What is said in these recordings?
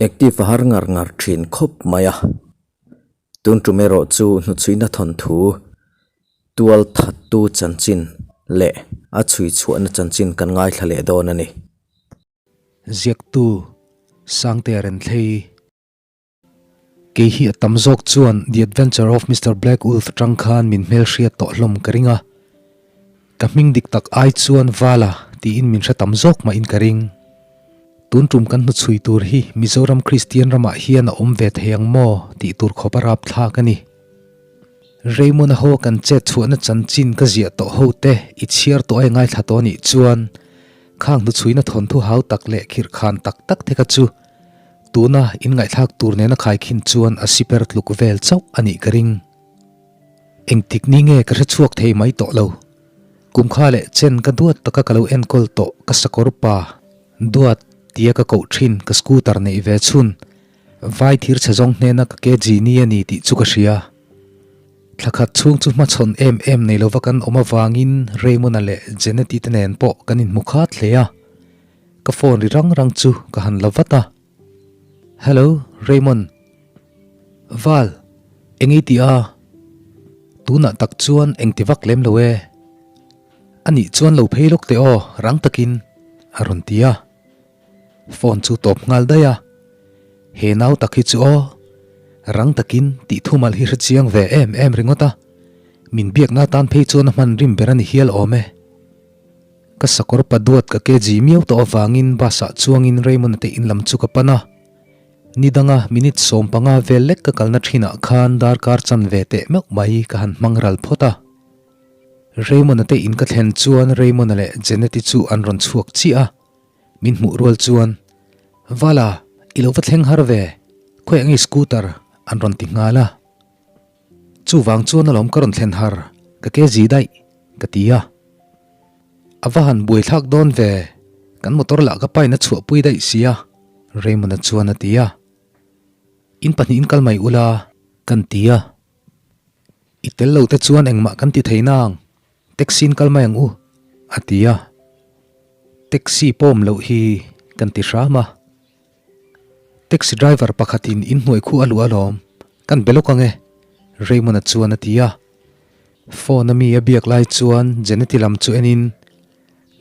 Active a har ngar ngar thin khawp mai a, tun tum erawh chu hnuchhuina thawnthu tual thattu chanchin leh a chhui chhuahna chanchin kan ngaithla leh dawn a ni. Ziaktu Sangtea Renthlei. Kei hi a tam zawk chuan The Adventure of Mister Black Wolf atang khan min hmelhriat tawh hlawm ka ring a. Ka hming dik tak ai chuan Vala tiin min hre tam zawk mahin ka ring. Tun tum kan hnuchhui tur hi Mizoram Kristian ramah hian a awm ve thei ang maw tih tur khawp a rapthlak a ni. Raymond-a haw kan chet chhuahna chanchin ka ziah tawh ho te i chhiar tawh a i ngaithla tawh anih chuan khang hnuchhuina thawnthu hau tak leh khirhkhan tak tak te kha chu Tuna inngaihthlak tur nena khaikhin chuan a siper tluk vel chauh a nih ka ring. Engtik ni nge ka hrechhuak thei mai tawh lo. Kum kha leh chen ka duat taka ka lo enkawl tawh ka sakawr pa duat tia ka koh thin ka scooter neih ve chhun vai thir chhe zawng hnena ka ke genie a ni tih chu ka hria. Thla khat chhung chu hmachhawn em em nei lova kan awm avangin Raymond-a leh Jeneti te nen pawh kan inhmu khat hle a. Ka phone ri rang rang chu ka han la vat a. Hello, Raymond. Val, eng i tih a? Tunah tak chuan eng ti vak lem lo e. Anih chuan lo phei lawk teh aw, rang takin, a rawn ti a. Phone chu tawp nghal daih a. He nau tak hi chu aw, rang takin tih thumal hi hre chiang ve em em ringawt a. Min biakna atan phei chuan a hman rim ber a ni hial awm e. Ka sakawr pa duat ka KG miau tawh avangin bus ah chuangin Raymond-a te in lam chu ka pan a. Ni danga minute 15 vel lek ka kalna thinah khan darkar chan ve teh meuh mai ka han hmang ral phawt a. Raymond-a te in ka thlen chuan Raymond-a leh Janet-i chu an rawn chhuak chiah a. Min hmuh rual chuan, Vala, i lo va thleng har ve, khawiah nge scooter? an rawn ti nghal a. Chuvang chuan alawm ka rawn thlen har, ka KG daih, ka ti a. A va han buaithlak dawn ve, kan motor lah ka pain a chhuahpui daih sia, Raymond-a chuan a ti a. In pahnihin kal mai ula, kan ti a. I tel lo te chuan engmah kan ti thei nang, taxi in kal mai ang u, a ti a. Taxi pawm loh hi kan ti hram a. Taxi driver pakhatin inhnuai khu a luh alawm, kan be lawk ang e, Raymond-a chuan a ti a. Phone a mi a biak lai chuan Janet-i lam chu enin,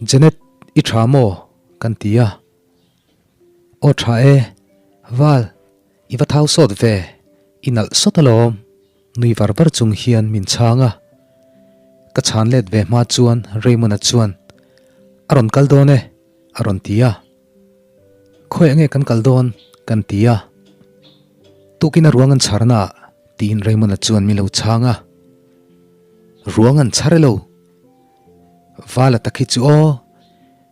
Janet, i tha maw? kan ti a. Aw tha e, Val, i va thau sawt ve, i nalh sawt alawm, nui var var chung hian min chhang a. Ka chhan let ve hma chuan Raymond-a chuan, A rawn kal dawn e, a rawn ti a. Khawiah nge kan kal dawn? kan ti a. Tukin a ruang an chhar na ah tiin Raymond-a chuan min lo chhang a. Ruang an chhar elo? Vala tak hi chu aw,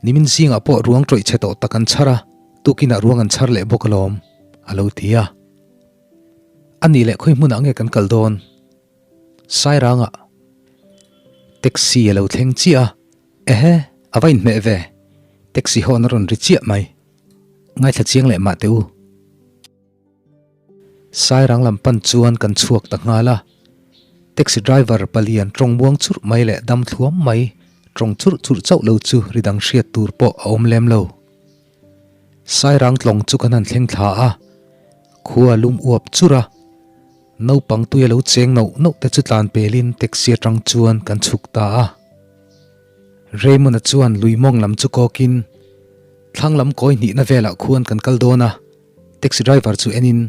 nimin zingah pawh ruang tawih chhe tawh tak an chhar a, tukinah ruang an chhar leh bawk alawm, a lo ti a. A nih leh khawi hmunah nge kan kal dawn? Sairangah taxi a lo thleng chiah a, ehe, a va inhmeh ve, taxi hawn a rawn ri chiah mai. Ngaithla chiang leh mah teh u. Sairang lam pan chuan kan chhuak ta nghal a, taxi driver palian tawng muang churh mai leh dam thluam mai tawng churh churh chauh lo chu ri dang hriat tur pawh a awm lem lo. Sairang tlawng chu kan han thleng thla a, khua lum uap churh a, Naupang tui a lo cheng nauh nauh te chu tlan pelin taxi atang chuan kan chhuk ta a. Raymond-a chuan lui mawng lam chu kawkin thlang lam kawi hnihna velah khuan kan kal dawn a, taxi driver chu enin,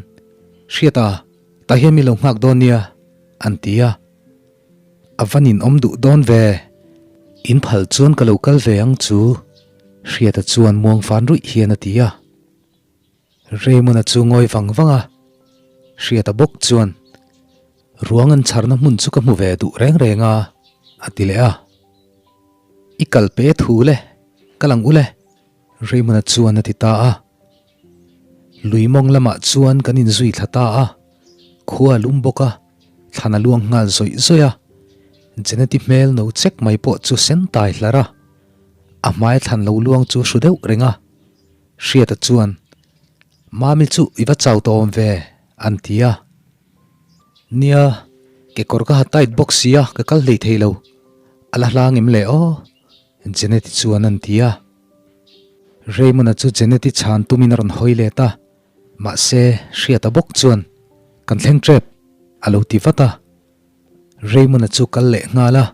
Hriata, tah hian mi lo nghak dawn nia, an ti a. A va ninawm duh dawn ve, in phal chuan ka lo kal ve ang chu, Hriata chuan muang fan ruih hian a ti a. Raymond-a chu ngawi vang vang a, Hriata bawk chuan, Ruang an chharna hmun chu ka hmu ve duh reng reng a, a ti leh a. I kal pe thu le, ka lang u le, Raymond-a chuan a ti ta a. Lui mawng lamah chuan kan inzui thla ta a, khua a lum bawk a, thlan a luang nghal zawih zawih a. Jeneti hmel no chek mai pawh chu sen tai hlar a, a hmai thlan lo luang chu hru deuh reng a. Hriata chuan, Mami chu i va chau tawh awm ve, an ti a. Nia, kekawr ka ha tight bawk sia, ka kal hlei thei lo. A la hlang em le aw? Jeneti chuan an ti a. Raymond-a chu Jeneti chhan tumin a rawn hawi let a. Mahse, Hriata bawk chuan, Kan thleng tep, a lo ti vat a. Raymond-a chu kal leh nghal a,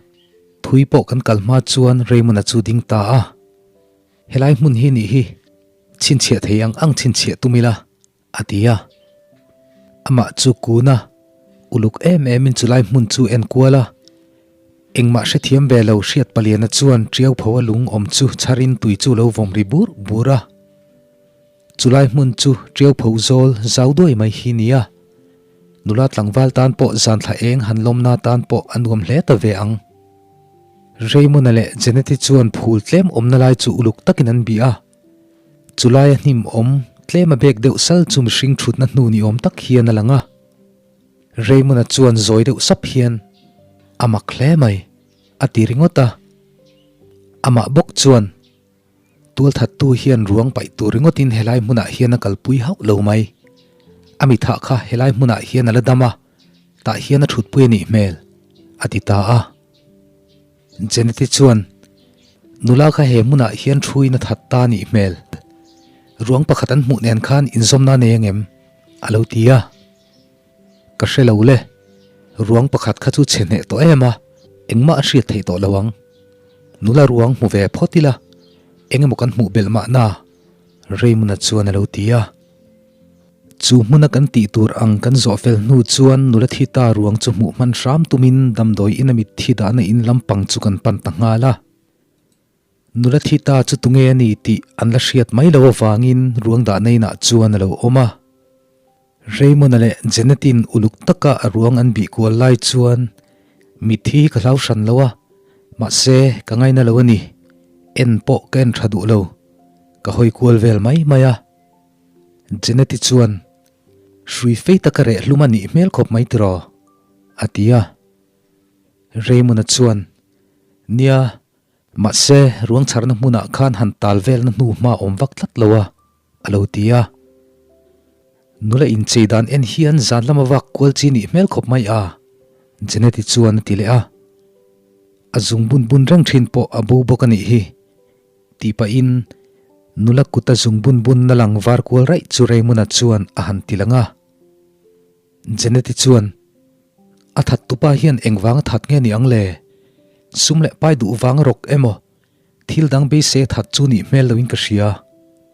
thui pawh kan kal hma chuan Raymond-a chu ding ta a. Helai hmun hi nih hi chhinchhiah thei ang ang chhinchhiah tum ila, a ti a. Amah chu kun a, uluk em emin chulai hmun chu en kual a. Engmah hrethiam ve lo hriat paliana chuan tiau pho a lung awm chu chharin tui chu lo vawm ri bur bur a. Chulai hmun chu tiau pho zawl zau duai mai hi nia. Nula tlangval tan pawh zan thla eng han lawmna tan pawh a nuam hle ta ve ang. Raymond-a leh Janet-i chuan phul tlem awmna lai chu uluk takin an bih a. Chulaia hnim awm tlem a bek deuh sal chu mihring thutna hnu ni awm tak hian a lang a. Raymond-a chuan zawi deuh sap hian, A mak hle mai, a ti ringawt a. Amah bawk chuan, Tualthattu hian ruang paih tur ringawtin helai hmunah hian a kalpui hauh lo mai. A mithah kha helai hmunah hian a la dam a, tah hian a thutpui a nih hmel, a ti ta a. Jeneti chuan, Nula kha he hmunah hian thuin a that ta nih hmel. Ruang pakhat an hmuh nen khan inzawmna nei angem? a lo ti a. Ka hre lo le. Ruang pakhat kha chu chhe hneh tawh em a, engmah a hriat theih tawh lo ang. Nula ruang hmu ve phawt ila, eng emaw kan hmuh belh mahna? Raymond-a chuan a lo ti a. Chu hmuna kan tih tur ang kan zawh fel hnu chuan nula thi ta ruang chu hmuh hman hram tumin damdawi ina mitthi dahna in lampang chu kan pan ta nghal a. Nula thi ta chu tunge a ni tih an la hriat mai lo avangin ruang dahna inah chuan a lo awm a. Raymond-a leh Janet-in uluk taka a ruang an bih kual lai chuan mitthi hi ka hlau hran lo a, mahse ka ngaina lo a ni, en pawh ka en tha duh lo, ka hawi kual vel mai mai a. Janet-i chuan, Hrui fei taka reh hlum a nih hmel khawp mai tiraw? a ti a. Raymond-a chuan, Nia, mahse ruang chharna hmunah khan han tal velna hnu hma awm vak tlat lo a, a lo ti a. Nula inchei dan en hian zan lama vak kual chi nih hmel khawp mai a, Janet-i chuan a ti leh a. A zung bun bun reng thin pawh a bo bawk a nih hi. Tih pahin nula kuta zung bun bunna lang var kual raih chu Raymond-a chuan a han ti lang a. Janet-i chuan, A that tupa hian engvang a that nge ni ang le? Sum leh pai duh vang a rawk emaw, thil dang beisei a that chu nih hmel loin ka hria,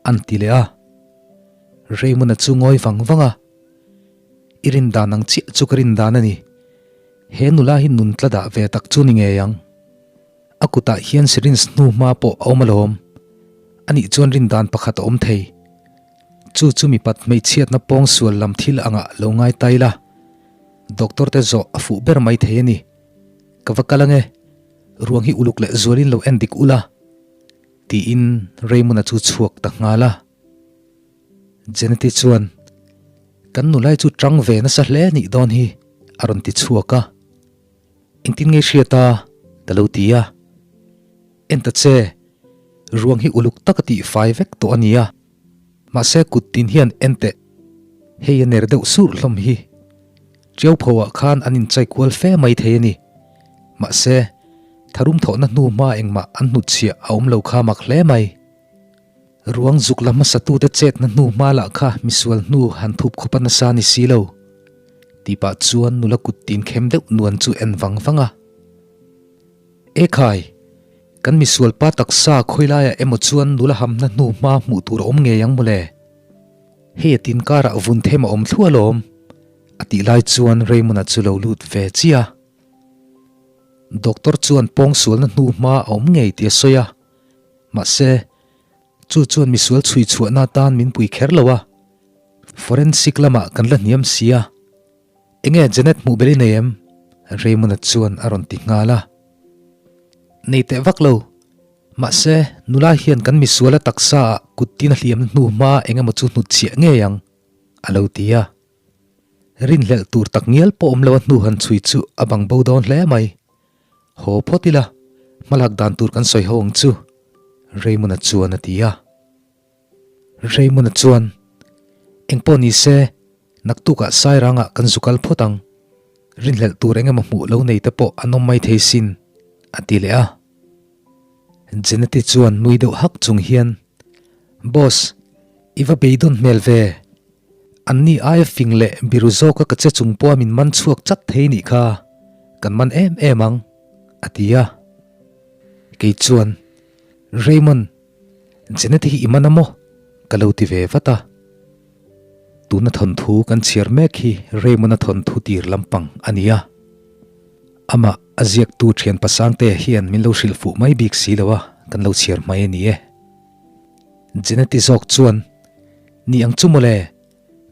an ti leh a. Raymond-a chu ngawi vang vang a, I rin dan ang chiah chu ka rin dan a ni. He nula hi nun tla dah ve tak chu ni ngei ang. A kutah hian syringe hnu hma pawh a awm alawm. Anih chuan rin dan pakhat a awm thei. Chu chu mipat hmeichhiatna pawng sual lam thil angah lo ngai ta ila. Doctor te zawh a fuh ber mai thei a ni. Ka va kal ange. Ruang hi uluk leh zualin lo en dik ula. Tiin Raymond-a chu chhuak ta nghal a. Jeneti chuan, Kan nulai chu tang ve nasa hle nih dawn hi, a rawn ti chhuak a. Engtin nge hriat a? ka lo ti a. En ta che, ruang hi uluk taka tih fai vek tawh a ni a. Mahse kut tin hian en teh, hei a ner deuh surh hlawm hi. Tiau pho ah khan an inchai kual fe mai thei a ni. Mahse, tharum thawhna hnu hma engmah an hnutchhiah a awm lo kha mak hle mai. Ruang zuk la hmasatute chetna hnu hma lah kha misual hnu han thup khawp a nasa ni si lo. Tih pah chuan nula kut tin khem deuh nuan chu en vang vang a. E khai! Kan misual pa taksa khawilaiah emaw chuan nula hamna hnu hma hmuh tur a awm ngei ang mawle. Hei a tin karah vun them a awm thluah alawm. A tih lai chuan Raymond-a chu lo lut ve chiah a. Doctor chuan pawngsualna hnu hma a awm ngei tih a sawi a. Mahse, chu chuan misual chhui chhuahna atan min pui kher lo a, forensic lamah kan la hniam si a. Enge Janet hmuh bel i nei em? Raymond-a chuan a rawn ti nghal a. Nei teh vak lo. Mahse, nula hian kan misuala taksa ah kut tin a hliamna hnu hma eng emaw chu hnutchhiah ngei ang, a lo ti a. Rinhlelh tur tak ngial pawh awm lo a hnu han chhui chu a bang bo dawn hle mai. Haw phawt ila, hmalak dan tur kan sawi ho ang chu, Raymond-a chuan a ti a. Raymond-a chuan, Engpawh ni se, naktukah Sairangah kan zu kal phawt ang. Rinhlelh tur eng emaw hmuh lo nei te pawh an awm mai thei sin, a ti leh a. Jeneti chuan nui deuh hak chung hian, Boss, i va beidawn hmel ve. Anni aia fing leh biru zawka ka che chung pawha min man chhuak chat thei nih kha, kan man em em ang, a ti a. Kei chuan, Raymond, Janet hi i man a maw? ka lo ti ve vat a. Tuna thawnthu kan chhiar mek hi Raymond-a thawnthu tir lampang a ni a. Amah a ziaktu thian Pasangtea hian min lo hrilh fuh mai bik si lo a, kan lo chhiar mai a ni e. Janet-i zawk chuan, Ni ang chu mawle,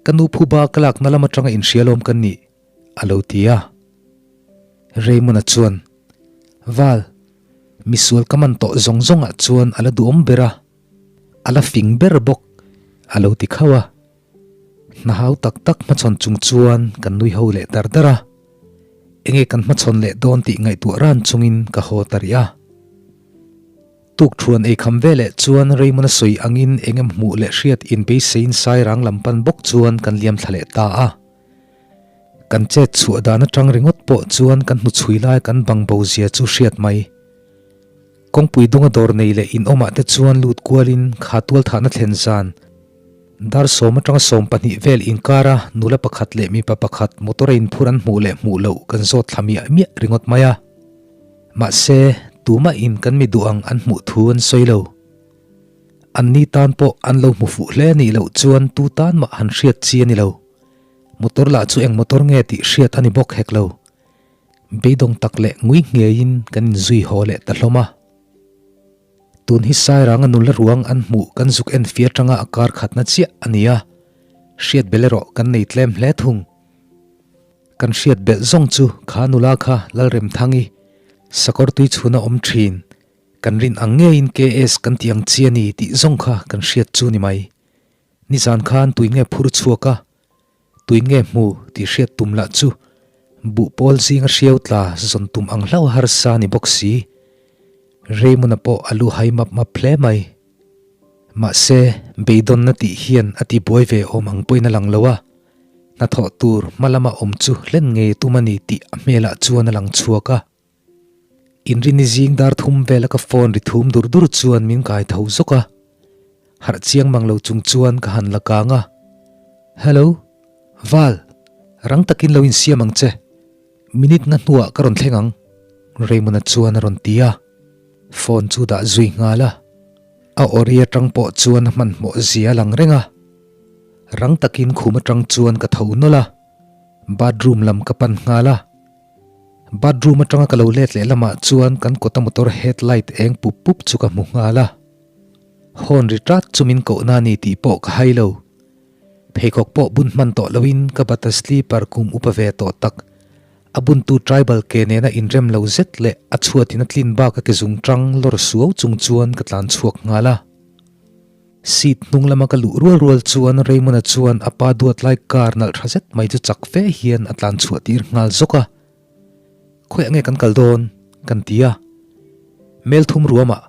ka nu phuba ka lakna lam atanga inhrialawm kan nih, a lo ti a. Raymond-a chuan, Val, misual ka man tawh zawng zawngah chuan a la duhawm ber a, a la fing ber bawk, a lo ti khauh a. Hna hau tak tak hmachhawn chung chuan kan nui ho leh dar dar a. Enge kan hmachhawn leh dawn tih ngaihtuah ran chungin ka haw ta rih a. Tukthuan ei kham veleh chuan Raymond-a sawi angin eng em hmuh leh hriat inbeiseiin Sairang lam pan bawk chuan kan liam thla leh ta a. Kan chet chhuah dan atang ringawt pawh chuan kan hnuchhui lai kan bang bo zia chu hriat mai. Kawngpui dunga dawr nei leh inawmah te chuan lut kualin kha tualthahna thlen zan dar sawm atanga 12 vel inkara nula pakhat leh mipa pakhat motor a inphur an hmuh leh hmuh loh kan zawt thla miah miah ringawt mai a. Mahse, tumahin kan mi duh ang an hmuh thu an sawi lo. Anni tan pawh an lo hmu fuh hle nih loh chuan tu tan mah han hriat chi a ni lo. Motor lah chu eng motor nge tih hriat a ni bawk hek lo. Beidawng tak leh ngui ngeiin kan inzui haw leh ta hlawm a. Tun hi Sairanga nula ruang an hmuh kan zuk en fia atanga a kar khatna chiah a ni a, hriat bel erawh kan nei tlem hle thung. Kan hriat belh zawng chu kha nula kha Lalremthangi sakawr tui chhuna awm thin, kan rin ang ngeiin KS kan tih ang chi a ni tih zawng kha kan hriat chu ni mai. Nizan khan tui nge phur chhuak a, tui nge hmu tih hriat tum lah chu buh pawl zinga hriau tla zawn tum ang hlauh harsa ni bawk si. Raymond-a pawh a lu hai map map hle mai. Mahse, beidawnna tih hian a tibuai ve awm ang pawhin a lang lo a, hnathawh tur hma lama awm chu hlen ngei tum a ni tih a hmelah chuan a lang chhuak a. Inrini zing dar thum vela ka phone ri thum dur dur chuan min kai tho zawk a, harh chiang mang lo chung chuan ka han la kang a, Hello, Val, rang takin lo insiam ang che. Minute nga hnuah ka rawn thleng ang, Raymond-a chuan a rawn ti a, phone chu dah zui nghal a. A awri atang pawh chuan a hmanhmawh zia a lang reng a. Rang takin khum atang chuan ka tho nawlh a, bathroom lam ka pan nghal a. Bathroom atanga ka lo let leh lamah chuan kan kawta motor headlight eng pup pup chu ka hmu nghal a. Horn ri tat chu min kohna a ni tih pawh ka hai lo. Pheikhawk pawh bun hman tawh loin ka bata sleeper kum upa ve tawh tak. A buntu tribal ke nena inrem lo zet leh a chhuatin a tlin bak a ke zung tang lawr suau chung chuan ka tlan chhuak nghal a. Seat hnung lama ka luh rual rual chuan Raymond-a chuan a pa duat lai car nalh tha zet mai chu chak fe hian a tlan chhuah tir nghal zawk a. Khawiah nge kan kal dawn? kan ti a. Melthum ruamah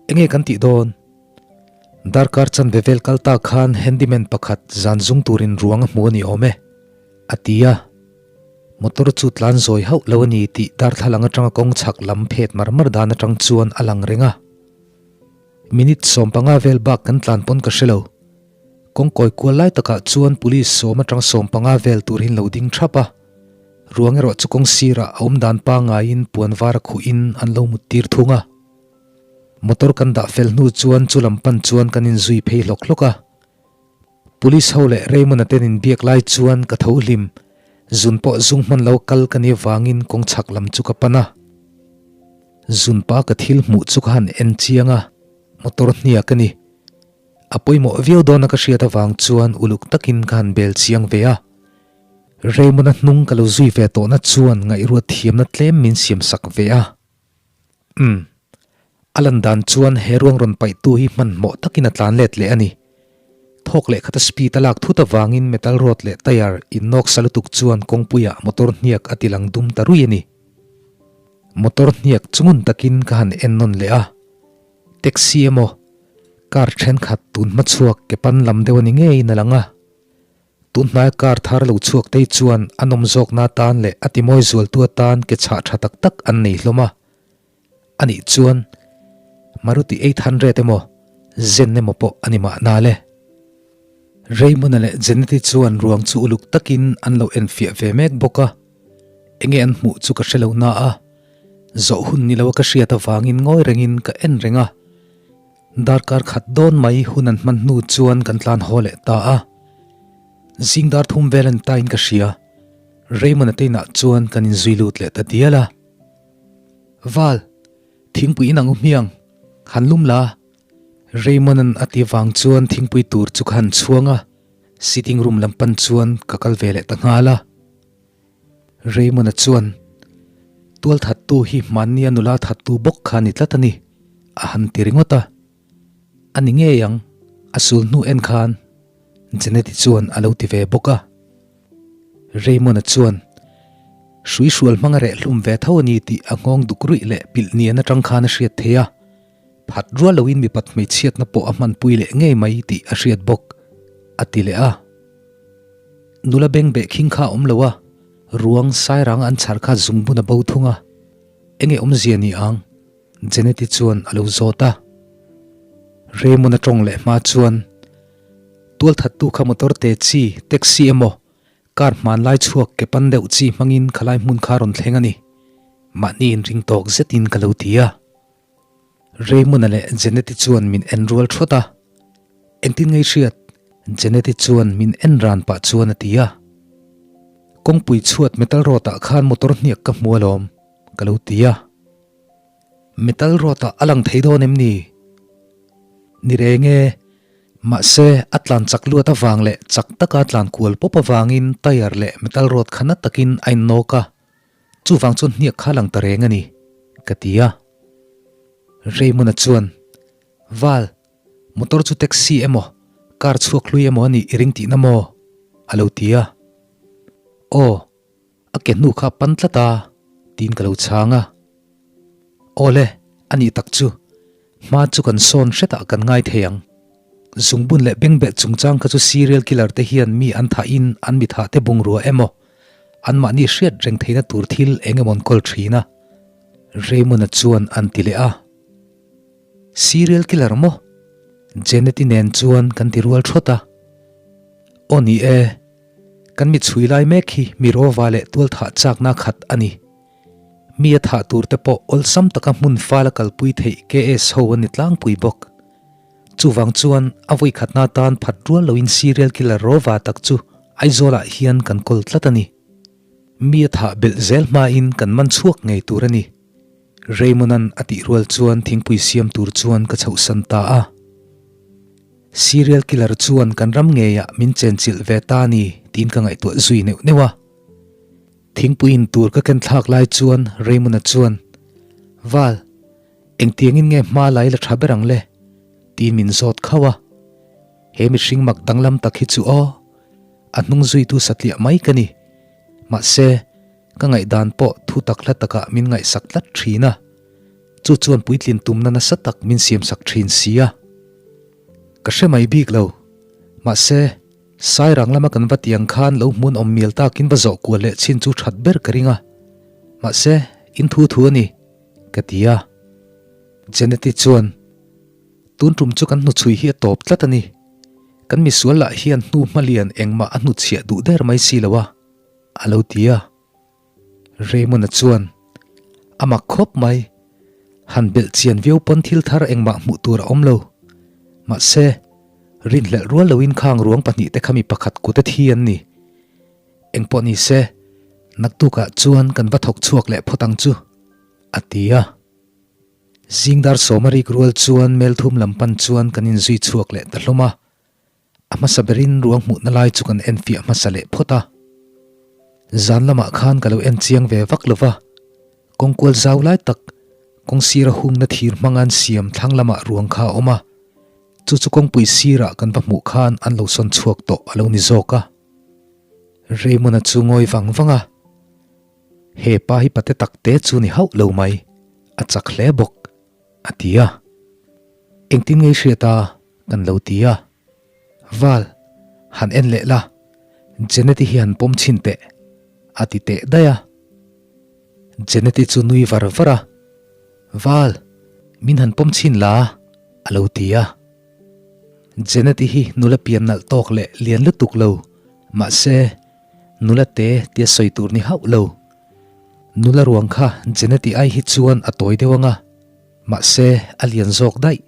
enge kan tih dawn? Darkar chanve vel kal ta khan handyman pakhat zan zung turin ruang a hmu a ni awm e, a ti a. Motor chu tlan zawi hauh lo a ni tih darthlalang atanga kawng chhak lam phet mar mar dan atang chuan a lang reng a. Minute 15 vel bak kan tlan pawn ka hre lo. Kawng kawi kual lai takah chuan police sawm atang 15 vel tur hi an lo ding thap a. Ruang erawh chu kawng sirah a awm dan pangaiin puan var a khuhin an lo mut tir thung a. Motor kan dah fel hnu chuan chu lam pan chuan kan inzui phei hlawk hlawk a. Police ho leh Raymond-a ten inbiak lai chuan ka tho hlim, zun pawh zung hman lo kal ka nih avangin kawng chhak lam chu ka pan a. Zun pa ka thil hmuh chu ka han en chiang a, motor hniak a ni. A pawimawh viau dawna ka hriat avang chuan uluk takin ka han bel chiang ve a. Raymond-a hnung ka lo zui ve tawhna chuan ngaihruat thiamna tlem min siam sak ve a. Umm. A lan dan chuan he ruang rawn paihtu hi hmanhmawh takin a tlan let leh a ni. Thawk leh khata speed a lak thut avangin metal rod leh tyre innawk sa lutuk chuan kawngpuiah motor hniak a ti lang dum ta rui a ni. Motor hniak chu ngun takin ka han en nawn leh a. Taxi emaw, car thenkhat tun hma chhuak ke pan lam deuh a ni ngeiin a lang a. Tun hnaia car thar lo chhuak te chuan a nawm zawkna atan leh a timawi zualtu atan ke chhah tha tak tak an nei hlawm a. Anih chuan Maruti 800 emaw Zen emaw pawh a ni mahna le. Raymond-a leh Janet-i chuan ruang chu uluk takin an lo enfiah ve mek bawk a, enge an hmuh chu ka hre lo na a, zawh hun ni lo a ka hriat avangin ngawi rengin ka en reng a. Darkar khat dawn mai hun an hman hnu chuan kan tlan haw leh ta a, zing dar thum vel a ni tain ka hria, Raymond-a te inah chuan kan inzui lut leh ta dial a. Val, thingpui in ang u hmiang, han lum la. Raymond-a'n a ti vang chuan thingpui tur chu ka han chhuang a, sitting room lam pan chuan ka kal ve leh ta nghal a. Raymond-a chuan, Tual thattu hi hmannia nula thattu bawk kha a ni tlat a ni, a han ti ringawt a. A ni ngei ang, a sul hnu en khan Janet-i chuan a lo ti ve bawk a. Raymond-a chuan, Hrui hrual hmanga reh hlum ve tho a ni tih a nghawng duk ruih leh pilh nian atang khan a hriat thei a. Phat rual loin mipat hmeichhiatna pawh a hmanpui leh ngei mai tih a hriat bawk, a ti leh a. Nula beng beh khing kha a awm lo a, ruang sairanga an chhar kha zungbun a bo thung a. Enge awmzia ni ang? Janet-i chuan a lo zawt a. Raymond-a tawng leh hma chuan, Tualthattu kha motor te chi, taxi emaw, car hmanlai chhuak ke pan deuh chi hmangin khalai hmun kha rawn thleng a ni. Mahni inring tawk zetin ka lo ti a. Raymond-a leh Janet-i chuan min en rual thawt a, Engtin ngei hriat? Janet-i chuan min en ran pah chuan a ti a. Kawngpui chhuat metal rod ah khan motor hniak ka hmu alawm, ka lo ti a. Metal rod ah a lang thei dawn em ni? Ni reng e, mahse a tlan chak luat avang leh chak taka tlan kual pawp avangin tyre leh metal rod kha na takin a innawk a, Chuvang chuan hniak kha lang ta reng a ni, ka ti a. Raymond-a chuan, Val, motor chu taxi emaw, car chhuak hlui emaw a nih i ring tihna maw? a lo ti a. Aw, a ke hnu kha a pan tlat a, tiin ka lo chhang a. Aw le, a nih tak chu. Hma chu kan sawn hretah kan ngai thei ang. Zungbun leh bengbeh chungchang kha chu serial killer te hian mi an thahin an mi thah te bungrua emaw anmahni hriat reng theihna tur thil eng emaw an kawl thin a. Raymond-a chuan an ti leh a. Serial killer maw? Janet-i nen chuan kan ti rual thawt a. Aw ni e, kan mi chhui lai mek hi mi rawva leh tualthah chakna khat a ni. Mi a thah tur te pawh awlsam taka hmun fal a kalpui theih KS ho a ni tlangpui bawk. Chuvang chuan a vawikhatna atan phat rual loin serial killer rawva tak chu Aizawlah hian kan kawl tlat a ni. Mi a thah belh zel hmain kan man chhuak ngei tur a ni. Raymond-a'n a tih rual chuan thingpui siam tur chuan ka chhohsan ta a. Serial killer chuan kan ram ngeiah min chenchilh ve ta a ni tiin ka ngaihtuah zui neuh neuh a. Thingpui in tur ka ken thlak lai chuan Raymond-a chuan, Val, engtiangin nge hma lai la tha ber ang le? tiin min zawt khauh a. He mihring mak danglam tak hi chu aw, a hnung zuitu satliah mai ka ni. Mahse, ka ngaihdan pawh thu tak hla takah min ngaihsak tlat thin a. Chu chuan puitlin tumna nasa tak min siamsak thin si a. Ka hre mai bik lo. Mahse, Sairang lama kan va tiang khan lo hmun awm mial takin va zawh kual leh chin chu that ber ka ring a. Mahse, in thu thu a ni, ka ti a. Janet-i chuan, Tun tum chu kan hnuchhui hi a tawp tlat a ni. Kan misual lah hian hnu hmalian engmah a hnuchhiah duh der mai si lo a, a lo ti a. Raymond-a chuan, A mak khawp mai. Han belh chian viau pawn thil thar engmah hmuh tur a awm lo. Mahse, rinhlelh rual loin khang ruang pahnihte kha mi pakhat kut a thi an ni. Engpawh ni se, naktukah chuan kan va thawk chhuak leh phawt ang chu, a ti a. Zingdar sawma rik rual chuan Melthum lam pan chuan kan inzui chhuak leh ta hlawm a. A hmasa berin ruang hmuhna lai chu kan enfiah hmasa leh phawt a. Zan lamah khan ka lo en chiang ve vak lo va, kawngkual zau lai tak kawng sira hungna thir hmanga an siam thlang lamah ruang kha a awm a, chu chu kawngpui sirah kan va hmuh khan an lo sawn chhuak tawh a lo ni zawk a. Raymond-a chu ngawi vang vang a, He pa hi pate takte chu ni hauh lo mai, a chak hle bawk, a ti a. Engtin ngei hriat a? Kan lo ti a. Val, han en leh la, Janet-i hi han pawm chhin teh, a ti teh daih a. Janet-i chu nui var var a, Val, min han pawm chhin la, a lo ti a. Janet-i hi nula pian nalh tawk leh lian lutuk lo, mahse, nula te tia sawi tur ni hauh lo. Nula ruang kha Janet-i ai hi chuan a tawi deuh ang a, mahse, a lian zawk daih.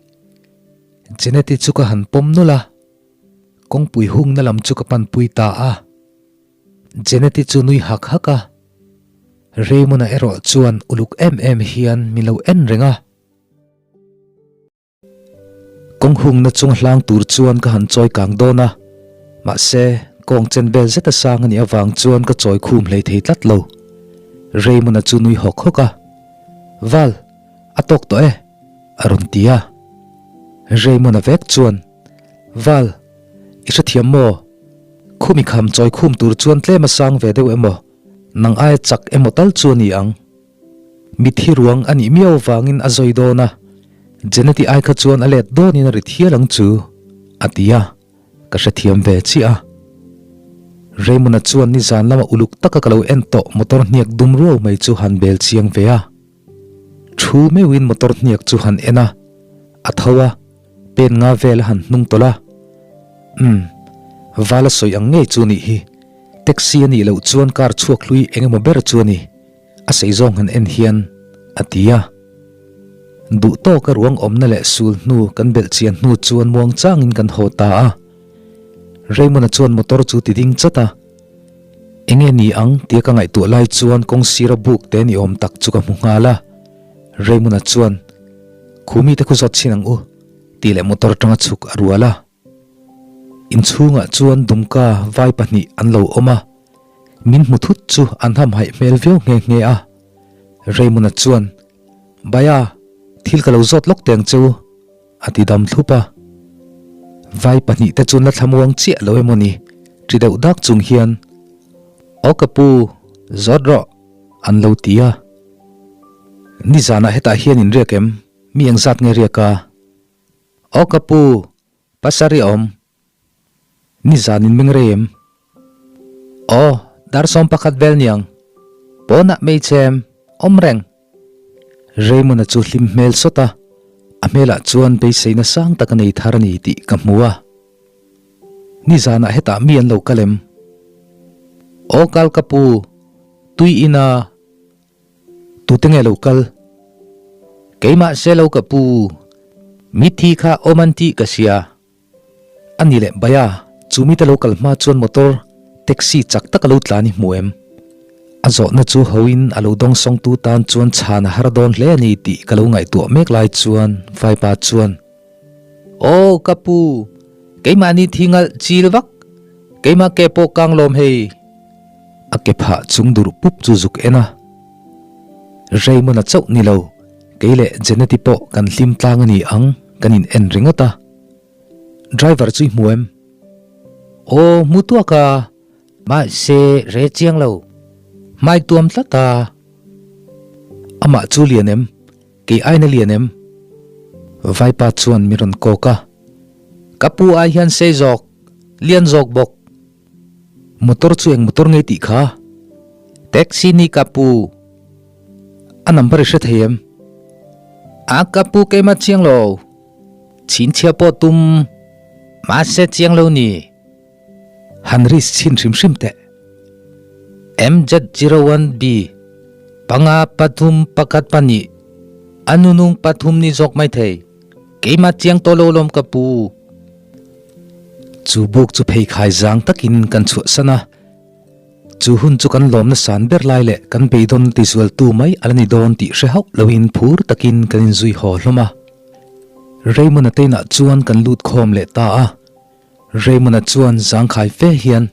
Janet-i chu ka han pawm nulh a, kawngpui hungna lam chu ka panpui ta a. Janet-i chu nui hak hak a, Raymond-a erawh chuan uluk em em hian min lo en reng a. Kawng hungna chung hlang tur chuan ka han chawi kang dawn a, mahse, kawng chen vel zeta sang a nih avang chuan ka chawi khum hlei thei tlat lo. Raymond-a chu nui hawk hawk a, Val, a tawk tawh e, a rawn ti a. Raymond-a vek chuan, Val, i hrethiam maw? Khumi kham chawi khum tur chuan tlem a sang ve deuh emaw, nang aia chak emaw tal chu a ni ang. Mithi ruang a nih miau avangin a zawi dawn a, Janet-i ai kha chuan a let dawnin a rit hial ang chu, a ti a, ka hrethiam ve chiah a. Raymond-a chuan nizan lama uluk taka ka lo en tawh motor hniak dum ruau mai chu han bel chiang ve a. Thu meuhin motor hniak chu han en a, a tho a. Pen nga vel a han hnung tawlh a. Umm, val a sawi ang ngei chu nih hi. Taxi a nih loh chuan car chhuak hlui eng emaw ber chu a ni, a sei zawng han en hian a ti a. Duh tawka ruang awmna leh sul hnu kan belh chian hnu chuan muang changin kan haw ta a. Raymond-a chuan motor chu ti ding chat a. Enge ni ang tia ka ngaihtuah lai chuan kawng sira buk te ni awm tak chu ka hmu nghal a. Raymond-a chuan, Khumi te khu zawt chhin ang u, tih leh motor atanga chhuk a rual a. Inchhungah chuan Dumka vai pahnih an lo awm a, min hmu thut chu an hamhaih hmel viau nghe nghe a. Raymond-a chuan, Baya, thil ka lo zawt lawk teh ang che u, a ti dam thlup a. Vai pahnih te chuan la thlamuang chiah lo emaw ni, ṭi deuh dak chung hian, Aw ka pu, zawt rawh, an lo ti a. Nizanah hetah hian in riak em? Mi engzat nge riak a? Aw ka pu, pasarih a awm. Nizan in meng rei em? Aw, dar 11 vel niang. Pawnah hmeichhe em? Awm reng. Raymond-a chu hlim hmel sawt a, a hmelah chuan beiseina sang tak a nei thar a ni tih ka hmu a. Nizanah hetah mi an lo kal em? Aw kal ka pu, tui ina. Tute nge lo kal? Keimah se lo ka pu, mithi kha awm an tih ka hria. A ni leh Baya, chu mite lo kal hma chuan motor, taxi chak tak a lo tlan i hmu em? A zawhna chu hoin a lo dawngsawngtu tan chuan chhan a har dawn hle a ni tih ka lo ngaihtuah mek lai chuan Vaipa chuan, Aw ka pu, keimahni thi ngalh chil vak, keimah ke pawh kang lawm hei. A ke phah chung durh pup chu zuk en a. Raymond-a chauh ni lo, kei leh Janet-i pawh kan hlim tlang a ni ang, kan in en ringawt a. Driver chu i hmu em? Aw, hmu tuak a, mahse re chiang lo, hmai tuam tlat a. Amah chu lian em? Kei aina lian em? Vaipa chuan min rawn kawk a. Ka pu ai hian sei zawk, lian zawk bawk. Motor chu eng motor nge tih kha? Taxi ni ka pu. A number i hre thei em? A ka pu keimah chiang lo. Chhinchhia pawh tum mahse chiang lo ni. Han risk chhin hrim hrim teh. MZ01B panga pathum pakhat pahnih a nunung pathum ni zawk mai thei. Keimah chiang tawh lo lawm ka pu. Chu buk chu pheikhai zang takin kan chhuahsan a. Chu hun chu kan lawmna san ber lai leh kan beidawn tizualtu mai a la ni dawn tih hre hauh loin phur takin kan inzui haw hlawm a. Raymond-a te inah chuan kan lut khawm leh ta a. Raymond-a chuan zangkhai fe hian,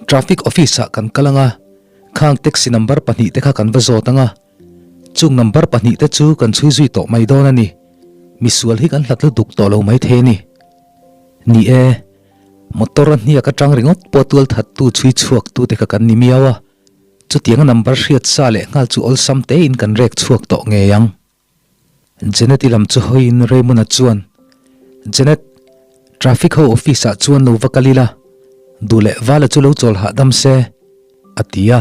Traffic office-ah kan kal ang a, khang taxi number pahnihte kha kan va zawt ang a, chung number pahnihte chu kan chhui zui tawh mai dawn a ni. Misual hi kan hlat lutuk tawh lo mai thei a ni. Ni e, motor a hniak atang ringawt pawh tual thattu chhui chhuaktute kha kan ni miau a, chutianga number hriat sa leh nghal chu awlsam tein kan rek chhuak tawh ngei ang. Janet-i lam chu hawiin Raymond-a chuan, Janet, traffic ho office-ah chuan lo va kal ila, duh leh vala chu lo chawl hahdam se, a ti a.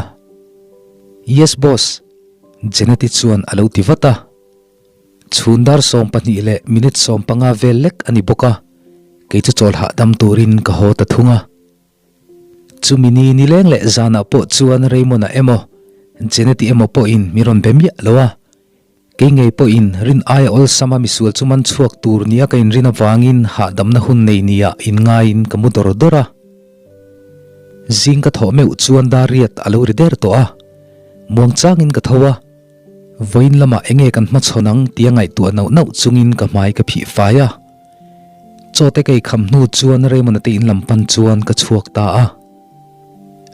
Yes boss, Janet-i chuan a lo ti vat a. Chhun dar 12 leh minute 15 vel lek a ni bawk a. Kei chu chawl hahdam turin ka haw ta thung a. Chumi ni nileng leh zanah pawh chuan Raymond-a emaw, Jeneti emaw pawhin min rawn be miah lo a. Kei ngei pawhin rin aia awlsama misual chu man chhuak tur nia ka inrin avangin hahdamna hun nei nia inngaiin ka mu dawr dawr a. Zing ka thawh meuh chuan dar riat a lo ri der tawh a. Muangchangin ka tho a. Vawiin lamah enge kan hmachhawn ang tia ngaihtuah nauh nauh chungin ka hmai ka phih fai a. Chaw te ka ikham hnu chuan Raymond-a te in lam pan chuan ka chhuak ta a.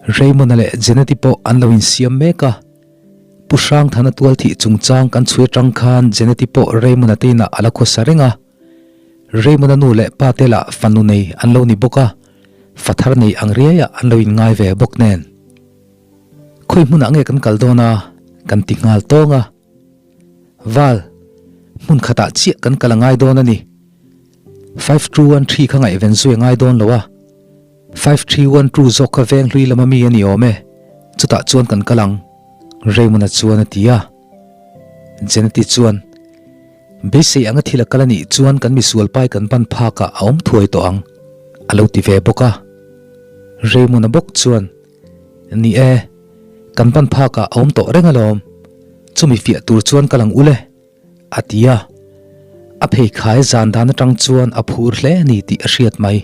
Raymond-a leh Jeneti pawh an lo insiam mek a. Pu Hrangthana tual thih chungchang kan chhui atang khan Jeneti pawh Raymond-a te inah a la khawsa reng a. Raymond-a nu leh pa te lah fanu nei an lo ni bawk a, fa thar nei ang riaiah an lo inngai ve bawk nen. Khawi hmunah nge kan kal dawn a? kan ti nghal tawng a. Val, hmun khatah chiah kan kal a ngai dawn a ni. 5213 kha ngaihven zui a ngai dawn lo a. 5312 zawk kha veng hlui lama mi a ni awm e, chutah chuan kan kal ang, Raymond-a chuan a ti a. Jeneti chuan, Beisei anga thil a kal a nih chuan kan misual pai kan ban phakah a awm thuai tawh ang, a lo ti ve bawk a. Raymond-a bawk chuan, Ni e, kan ban phakah a awm tawh reng alawm, chumi fiah tur chuan kal ang ule. A ti a, a pheikhai zan dan atang chuan a phur hle a ni tih a hriat mai.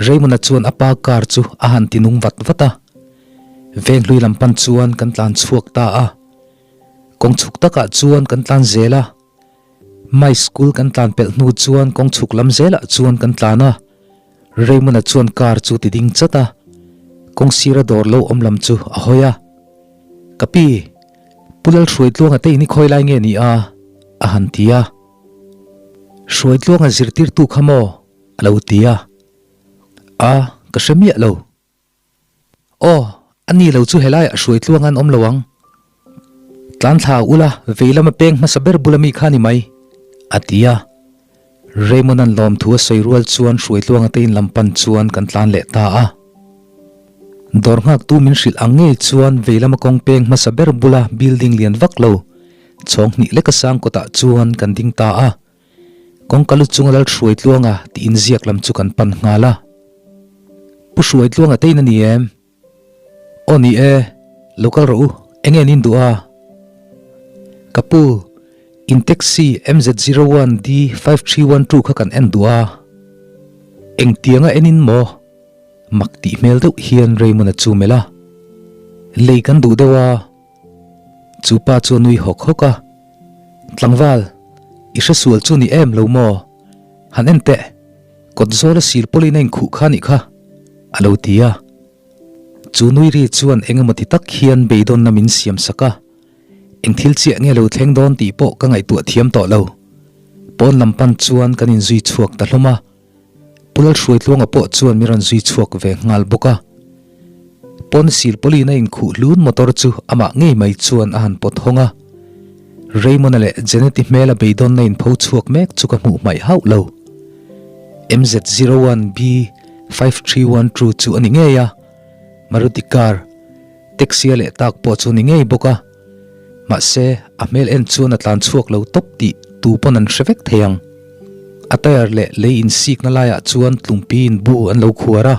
Raymond-a chuan a pa car chu a han ti nung vat vat a, Venghlui lam pan chuan kan tlan chhuak ta a. Kawng chhuk takah chuan kan tlan zel a, Mai school kan tlan pelh hnu chuan kawng chhuk lam zelah chuan kan tlan a, Raymond-a chuan car chu ti ding chat a, kawng sira dawr lo awm lam chu a hawi a. Ka pi, Pu Lalhruaitluanga te in i khawi lai nge ni a? a han ti a. Hruaitluanga zirtirtu kha maw? a lo ti a. A, ka hre miah lo. Aw, a ni lo chu helaiah hruaitluang an awm lo ang. Tlan thla ula vei lama peng hmasa ber bula mi kha ni mai, a ti a. Raymond-a'n lawmthu a sawi rual chuan hruaitluanga te in lam pan chuan kan tlan leh ta a. Dawr nghaktu min hrilh ang ngei chuan vei lama kawng peng hmasa ber bula building lian vak lo, chhawng hnih leka sang kawtah chuan kan ding ta a. Kawngka lu chunga lal Hruaitluanga tih inziak lam chu kan pan nghal a. Pu Hruaitluanga te in a ni em? Aw ni e, lo kal rawh u, enge an induh a? Ka pu, in taxi MZ01 D5312 kha kan en duh a. Engtianga en in maw? Mak tih hmel deuh hian Raymond-a chu melh a. Lei kan duh deuh a. Chu pa chu a nui hawk hawk a, Tlangval, i hresual chu ni em lo maw? Han en teh, kawt zawla sil pawlin a inkhuh kha nih kha, a lo ti a. Chu nui ri chuan eng emaw ti tak hian beidawnna min siam sak a, eng thil chiah nge lo thleng dawn tih pawh ka ngaihtuah thiam tawh lo. Pawn lam pan chuan kan inzui chhuak ta hlawm a. Pu Lalhruaitluanga pawh chuan min rawn zui chhuak ve nghal bawk a. Pawn sil pawlin a inkhuh hlun motor chu amah ngei mai chuan a han pawt hawng a. Raymond-a leh Jeneti hmela beidawnna inpho chhuak mek chu ka hmuh hmaih hauh lo. MZ01B 5312 chu a ni ngei a, Maruti car, taxi a leh tak pawh chu a ni ngei bawk a. Mahse, a hmel en chuan a tlan chhuak lo tawp tih tu pawn an hre vek thei ang. A tyre leh lei insikna laiah chuan tlumpiin bu an lo khuar a.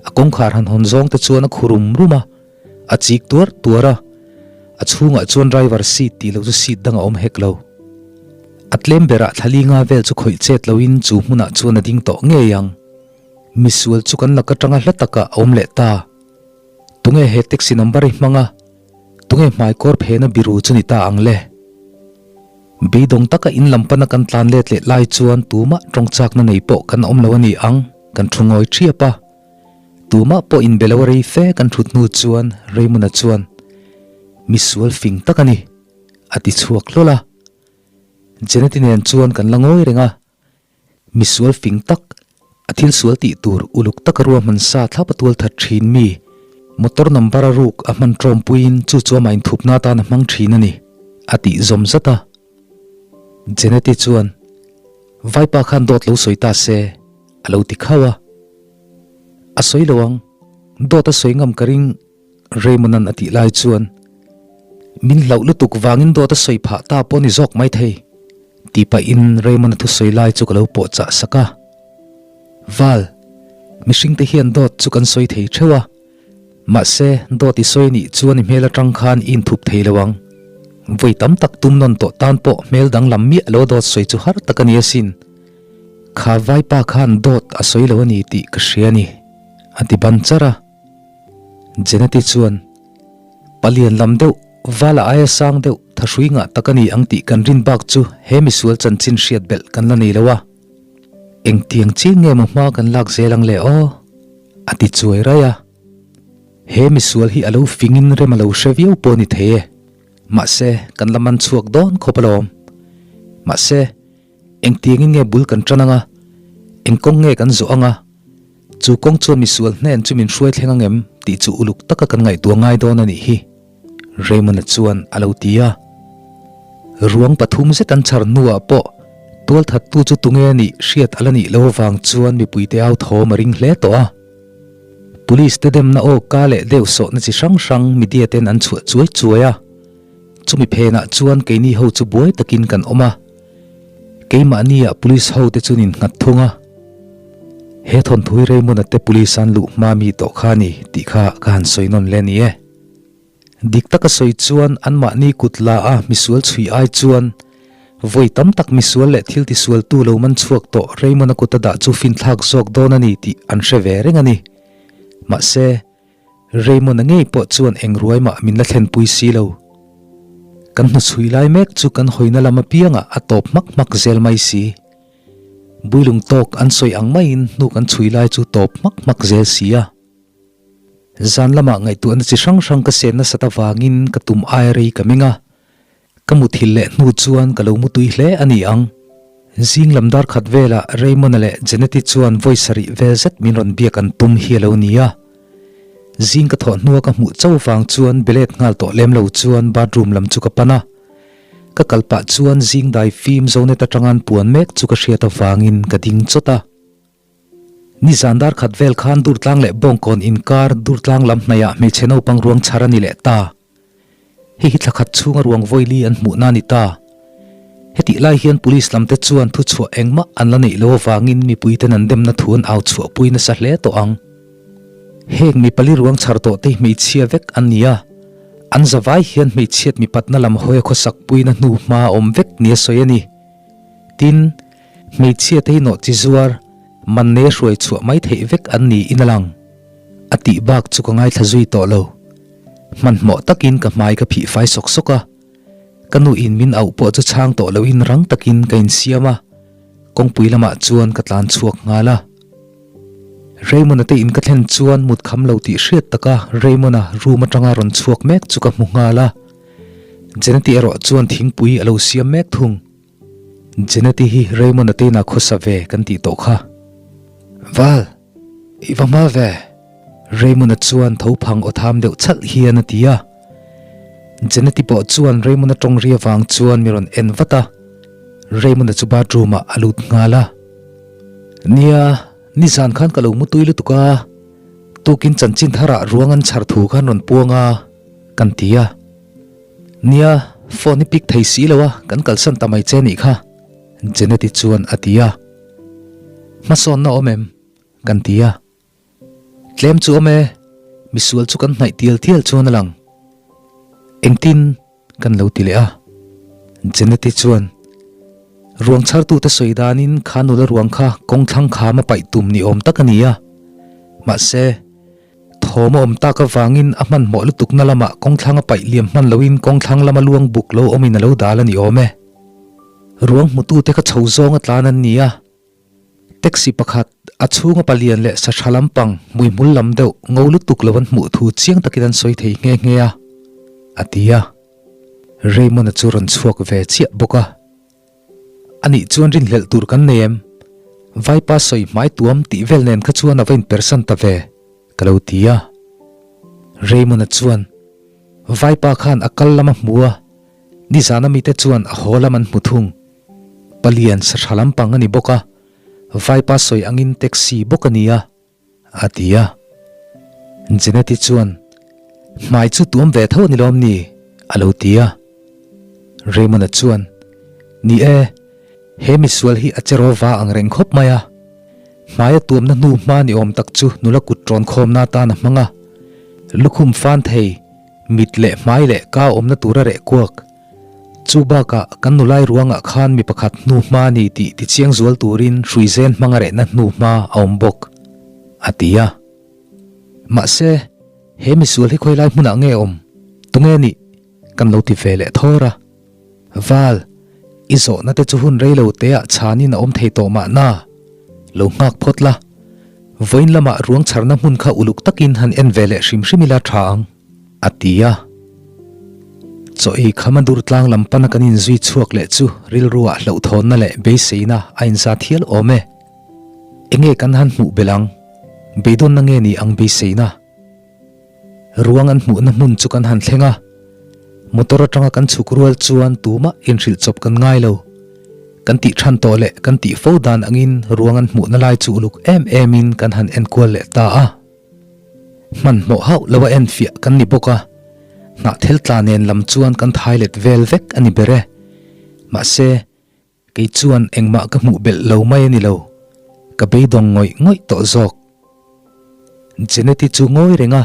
A kawngkhar han hawn zawng te chuan a khu rum rum a, a chik tuar tuar a. A chhungah chuan driver seat tih loh chu seat dang a awm hek lo. A tlem berah thla li nga vel chu khawih chet loin chu hmunah chuan a ding tawh ngei ang. Misual chu kan lak atanga hla takah a awm leh ta. Tunge he taxi number i hmang a? Tunge hmaikawr phena biru chu ni ta ang le? Beidawng taka in lam pana kan tlan let leh lai chuan tumah tawng chakna nei pawh kan awm lo a ni ang, kan thu ngawi thiap a. Tumah pawh inbe lo a rei fe kan thut hnu chuan Raymond-a chuan, Misual fing tak a ni, a ti chhuak hlawl a. Jeneti nen chuan kan la ngawi reng a. Misual fing tak, a thil sual tih tur uluk taka ruahman sa thlap a tual that thin mi, motor number a ruk a hman tawmpuiin chu chu amah inthupna atan a hmang thin a ni, a tih zawm zat a. Jeneti chuan, Vaipa khan dawt lo sawi ta se, a lo ti khauh a. A sawi lo ang, dawt a sawi ngam ka ring. Raymond-a'n a tih lai chuan, Min hlauh lutuk vangin dawt a sawi phah ta pawh ni zawk mai thei, tih pahin Raymond-a thusawi lai chu ka lo pawh chah sak a. Val, mihringte hian dawt chu kan sawi thei theuh a, mahse dawt i sawi nih chuan i hmel atang khan i inthup thei lo ang. Vawi tam tak tum nawn tawh tan pawh hmel danglam miah lo dawt sawi chu har tak a ni asin. Kha vaipa khan dawt a sawi lo a ni tih ka hria a ni, a ti ban charh a. Jeneti chuan, Palian lam deuh, vala aia sang deuh, thahrui ngah tak a ni ang tih kan rin bak chu he misual chanchin hriat belh kan la nei lo a. Engtiang chiang nge maw hma kan lak zel ang le aw? A ti chuai raih a. He misual hi a lo fingin rem a lo hre viau pawh a ni thei e. Mahse, kan la man chhuak dawn khawp alawm. Mahse, Engtiangin nge bul kan tan anga? Eng kawng nge kan zawh anga? Chu kawng chuan misual hnen chu min hruai thleng angem tih chu uluk taka kan ngaihtuah ngai dawn a nih hi, Raymond-a chuan a lo ti a. Ruang pathum zet an chhar hnuah pawh tualthattu chu tunge a nih hriat a la nih lo avang chuan mipuite au thawm a ring hle tawh a. Police te demna aw ka leh deuh sawhna chi hrang hrang media ten an chhuah chuai chuai a. Chumi phenah chuan keini ho chu buai takin kan awm a. Keimahnia police ho te chuan in nghat thung a, he thawnthui Raymond-a te police an luh hma mi tawh kha a ni tih kha ka han sawi nawn le ni e. Dik taka sawi chuan anmahni kut la a misual chhui ai chuan vawi tam tak misual leh thil tisualtu lo man chhuak tawh Raymond-a kut a dah chu finthlak zawk dawn a ni tih an hre ve reng a ni. Mahse. Raymond-a ngei pawh chuan eng ruai mah min la thlenpui si lo. Kan hnuchhui lai mek chu kan hawina lam apiangah a tawp hmak hmak zel mai si. Builung tawk an sawi ang maiin hnu kan chhui lai chu tawp hmak hmak zel si a. Zan lamah ngaihtuahna chi hrang hrang ka sen nasat avangin ka tum ai rei ka meng a. Ka muthilh leh hnu chuan ka lo mutui hle a ni ang. Zing lam dar khat velah Raymond-a leh Jeneti chuan vawi sarih vel zet min rawn biak an tum hi a lo ni a. Zing ka thawh hnua ka hmuh cho vang chuan belet nghal tawh lem lo chuan bathroom lam chu ka pan a. Ka kal pah chuan zing dai fim Zonet atanga an puan mek chu ka hriat avangin ka ding chawt a. Nizan dar khat vel khan Durtlang leh Bawngkawn inkar Durtlang lam hnaihah hmeichhe naupang ruang chhar a ni leh ta. Hei hi thla khat chhunga ruang vawili an hmuhna a ni ta. Hetih lai hian Police lamte chuan thuchhuah engmah an la neih lo avangin mipuiten an demna thu an au chhuahpui nasa hle tawh ang. Heng mi pali ruang chhar tawh te hi hmeichhia vek an ni a, an zavai hian hmeichhiat mipatna lam hawia khawsakpuina hnu hma a awm vek nia sawi a ni. Tin, hmeichhia te hi nawhchi zuar, manne hruai chhuah mai theih vek an niin a lang. A tih bak chu ka ngaithla zui tawh lo. Hmanhmawh takin ka hmai ka phih fai sawk sawk a, ka nuin min auh pawh chu chhang tawh loin rang takin ka insiam a, kawngpui lamah chuan ka tlan chhuak nghal a. Raymond-a te in ka thlen chuan mut kham lo tih hriat taka Raymond-a room atanga rawn chhuak mek chu ka hmu nghal a, Jeneti erawh chuan thingpui a lo siam mek thung. Jeneti hi Raymond-a te inah khawsa ve kan tih tawh kha. Val! I va hma ve! Raymond-a chuan tho phang aw tham deuh chhalh hian a ti a. Jeneti pawh chuan Raymond-a tawng ri avang chuan mi rawn en vat a. Raymond-a chu bathroom ah a lut nghal a. Nia, nizan khan ka lo mutui lutuk a, tukin chanchin tharah ruang an chhar thu khan rawn puang a, kan ti a. Nia, phone i pick thei si lo a, kan kalsan ta mai che nih kha, Jeneti chuan a ti a. Hmasawnna awm em? Kan ti a. Tlem chu awm e, misual chu kan hnaih tial tial chuan a lang. Engtin kan lo ti leh a. Jeneti chuan, Ruang chhartute sawi danin kha nula ruang kha kawngthlang kham a paih tum ni awm tak a ni a. Mahse, Thawm a awm tak avangin a hmanhmawh lutukna lamah kawngthlang a paih liam hman loin kawngthlang lama luang buk lo awmin a lo dal a ni awm e. Ruang hmutute kha chho zawnga tlan an ni a. Taxi pakhat, a chhunga palian leh sa tha lampang, hmuihmul lam deuh, ngo lutuk lo an hmuh thu chiang takin an sawi thei nghe nghe a, a ti a. Raymond-a chu rawn chhuak ve chiah bawk a. Anih chuan rinhlelh tur kan nei em? Vaipa sawi hmai tuam tih vel nen kha chuan a va inpersan ta ve, ka lo ti a. Raymond-a chuan, Vaipa khan a kal lam a hmu a, nizana mite chuan a haw lam an hmu thung. Palian sa tha lampang a ni bawk a, Vaipa sawi angin taxi bawk a ni a. A ti a. Jeneti chuan, Hmai chu tuam ve tho a ni lawm ni? a lo ti a. Raymond-a chuan, Ni e, he misual hi a che rawva ang reng khawp mai a. Hmaia tuamna hnu hma ni awm tak chu nula kut ṭawn khawmna atan a hmang a. Lukhum fan thei, mit leh hmai leh ka awmna tura reh kuak. Chu bakah kan nulai ruangah khan mi pakhat hnu hma ni tih tichiang zual turin hruizen hmanga rehna hnu hma a awm bawk, a ti a. Mahse, he misual hi khawilai hmunah nge awm? Tunge nih? Kan lo ti ve leh thawr a. Val, i zawhna te chu hun rei lo teah chhanin a awm thei tawh mahna? Lo nghak phawt la. Vawiin lamah ruang chharna hmun kha uluk takin han en ve leh hrim hrim ila tha ang, a ti a. Chaw ei khama dur tlang lam pana kan inzui chhuak leh chu rilruah hlauhthawnna leh beiseina a inzat hial awm e. Enge kan han hmuh belh ang? Beidawnna nge ni ang beiseina? Ruang an hmuhna hmun chu kan han thleng a, motor atanga kan chhuk rual chuan tumah inhrilh chawp kan ngai lo. Kan tih than tawh leh kan tih fo dan angin ruang an hmuhna lai chu uluk em emin kan han enkual leh ta a. Hmanhmawh hauh lo a enfiah kan ni bawk a, hnahthel tla nen lam chuan kan thai let vel vek a ni ber e. Mahse, Kei chuan engmah ka hmuh belh lo mai a ni lo, ka beidawng ngawih ngawih tawh zawk. Jeneti chu ngawi reng a,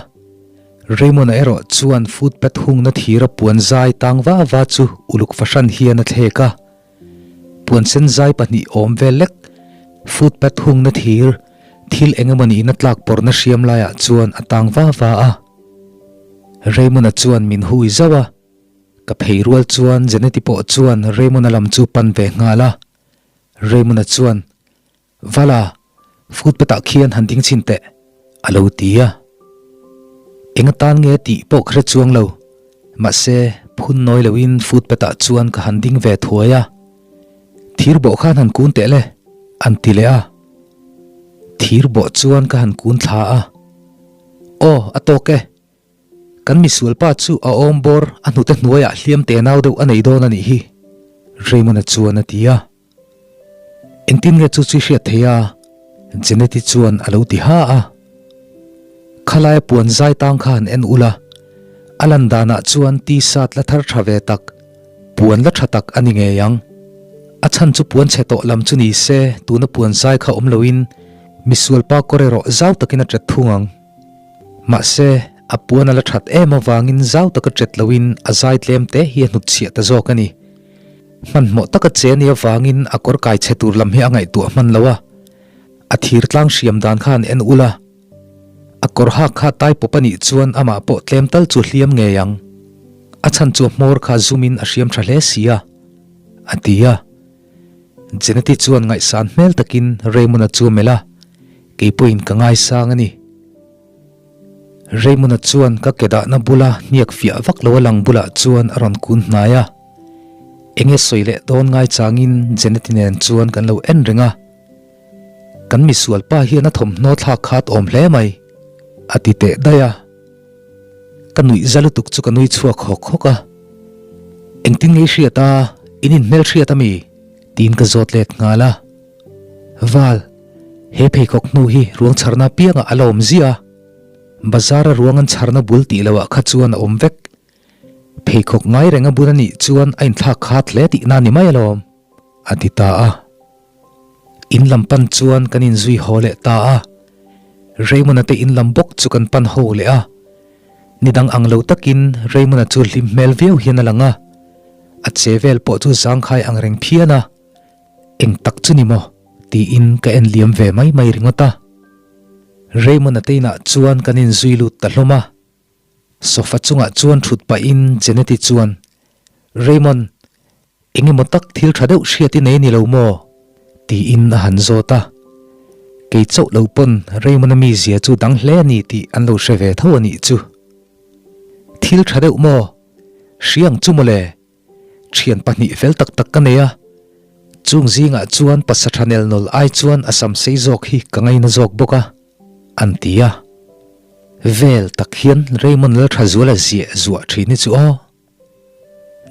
Raymond-a erawh chuan footpath hungna thira puan zai tang va va chu uluk fahran hian a thlek a. Puan sen zai pahnih awm vel lek footpath hungna thir thil eng emaw niin a tlak pawrhna hriam laiah chuan a tang va va a. Raymond-a chuan min hui zauh a. Ka phei rual chuan Jeneti pawh chuan Raymond-a lam chu pan ve nghal a. Raymond-a chuan, Vala, footpath-ah khian han ding chhin teh, a lo ti a. Eng atan nge tih pawh ka hre chuang lo. Mahse, phun nawi loin footpath-ah chuan ka han ding ve thuai a. Thir bawh khan han kun teh le, an ti leh a. Thir bawh chuan ka han kun thla a. Aw, a tawk e. Kan misual pa chu a awm bawr a hnute hnuaiah hliam te nau deuh a nei dawn a nih hi, Raymond-a chuan a ti a. Engtin nge chu chu i hriat thei a? Jeneti chuan a lo ti ha a. Khalaia puan zai tang kha han en ula, a lan danah chuan t-shirt la thar tha ve tak, puan la tha tak a ni ngei ang. A chhan chu puan chhe tawh lam chu ni se tuna puan zai kha awm loin misual pa kawr erawh zau takin a tet thung ang. Mahse, a puan a la that em avangin zau taka chet loin a zai tlem te hi a hnutchhiah ta zawk a ni. Hmanhmawh taka che a nih avangin a kawr kai chhe tur lam hi a ngaihtuah hman lo a, a thir tlang hriam dan kha an en ul a. A kawr hak kha tai pawp a nih chuan amah pawh tlem tal chu hliam ngei ang. A chhan chu a hmawr kha zumin a hriam tha hle si a, a ti a. Jeneti chuan ngaihsan hmel takin Raymond-a chu a melh a, Kei pawhin ka ngaisang a ni. Raymond-a chuan ka ke dahna bula hniak fiah vak lo a lang bulah chuan a rawn kun hnai a. Enge sawi leh dawn ngai changin Jeneti nen chuan kan lo en reng a. Kan misual pa hian a thawmhnaw thlak khat awm hle mai, a ti teh daih a. Ka nuih za lutuk chu ka nui chhuak hawk hawk a. Engtin nge i hriat a, in inhmel hriat a mi? tiin ka zawt let nghal a. Val, he pheikhawk hnu hi ruang chharna apiangah a la awm ziah a, bazar a ruang an chharna bul tih loah kha chuan a awm vek. Pheikhawk ngai reng a bun a nih chuan a inthlak khat hle tihna a ni mai alawm, a ti ta a. In lam pan chuan kan inzui haw leh ta a, Raymond-a te in lam bawk chu kan pan ho leh a. Ni dang ang lo takin Raymond-a chu hlim hmel viau hian a lang a, a che vel pawh chu zangkhai ang reng phian a. Eng tak chu ni maw? tiin ka en liam ve mai mai ringawt a. Raymond-a te inah chuan kan inzui lut ta hlawm a. Sofa chungah chuan thut pahin Jeneti chuan, Raymond, eng emaw tak thil tha deuh hriat i nei ni lo maw? tiin a han zawt a. Kei chauh lo pawn Raymond-a mizia chu dang hle a ni tih an lo hre ve tho a nih chu. Thil tha deuh maw? Hriang chu mawle! Thian pahnih fel tak tak ka nei a, chung zingah chuan pasatha nel nawl ai chuan a sam sei zawk hi ka ngaina zawk bawk a, an ti a. Vel tak hian Raymond Lalthazuala ziah zuah thin hi chu aw.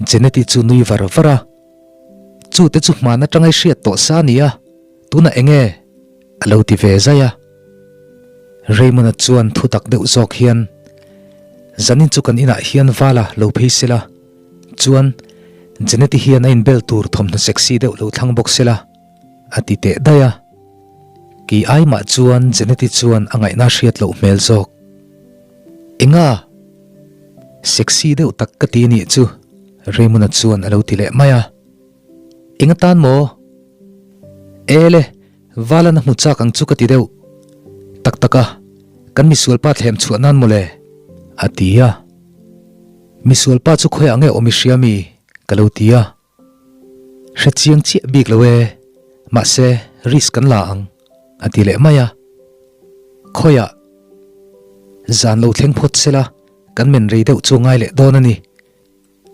Jeneti chu nui var var a, Chute chu hman atanga i hriat tawh sa a ni a, tunah eng nge? A lo ti ve zai a. Raymond-a chuan thu tak deuh zawk hian, Zanin chu kan inah hian Vala lo phei sela, chuan Jeneti hian a inbel tur thawmhnaw sexy deuh lo thlang bawk sela, a ti teh daih a. Kei ai mah chuan Jeneti chuan a ngaihna hriat loh hmel zawk. Enga? Sexy deuh tak ka ti nih chu Raymond-a chuan a lo ti leh mai a. Enga tan maw? Ele, Valan a hmu chak ang chu ka ti deuh. Tak tak a, kan misualpa thlem chhuah nan mawle, a ti a. Misualpa chu khawiah nge awm i hria mi? ka lo ti a. Hre chiang chiah bik lo e, mahse risk kan la ang, a ti leh mai a. Khawiah zan lo thleng phawt sela kan men rei deuh chu ngai leh dawn a ni.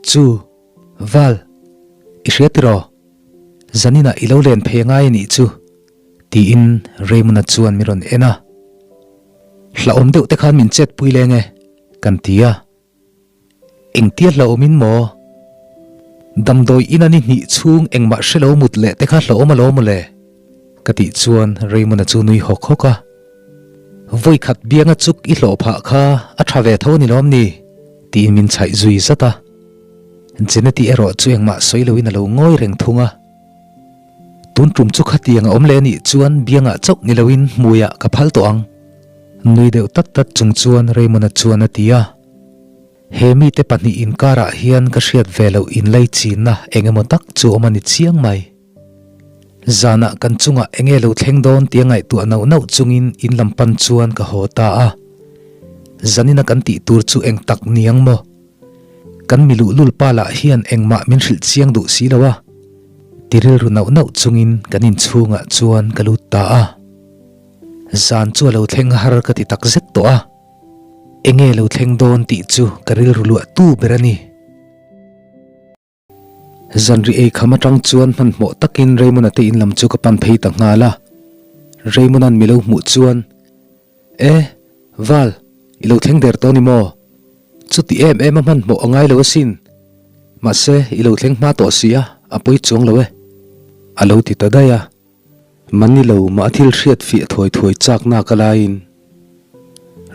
Chu, Val, i hria tiraw? Zaninah i lo len phei ngai a nih chu, tiin Raymond-a chuan min rawn en a. Hlauhawm deuh te khan min chetpui leng e, kan ti a. Engtia hlauhawmin maw? Damdawi ina ni hnih chhung engmah hre lo mut leh te kha hlauhawm alawm mawle? Ka tih chuan Raymond-a chu nui hawk hawk a. Vawikhat bianga chuk i hlawh phah kha a tha ve tho ni lawm ni? Tiin min chhaih zui zat a. Jeneti erawh chu engmah sawi loin a lo ngawi reng thung a. Tun tum chu khatiang a awm leh anih chuan biangah chauh ni loin hmuiah ka phal tawh ang. Nui deuh tat tat chung chuan Raymond-a chuan a ti a. He mite pahnih inkarah hian ka hriat ve loh inlaichinna eng emaw tak chu awm a ni chiang mai. Zanah kan chungah eng nge lo thleng dawn tia ngaihtuah nauh nauh chungin in lam pan chuan ka haw ta a. Zanina kan tih tur chu eng tak ni ang maw? Kan mi luhlul pa lah hian engmah min hrilh chiang duh si lo a. Ti rilru nauh nauh chungin kan inchhungah chuan ka lut ta a. Zan chu a lo thleng har ka ti tak zet tawh a, enge lo thleng dawn tih chu ka rilru luah tu ber a ni. Zanri ei kham atang chuan hmanhmawh takin Raymond-a te in lam chu ka pan phei ta nghal a, Raymond-a'n mi lo hmuh chuan, E, Val, i lo thleng der tawh ni maw? Chuti em em a hmanhmawh a ngai lo asin. Mahse, i lo thleng hma tawh si a, a pawi chuang lo e, a lo ti ta daih a. Mani lo mah a thil hriat fiah thuai thuai chak nak a laiin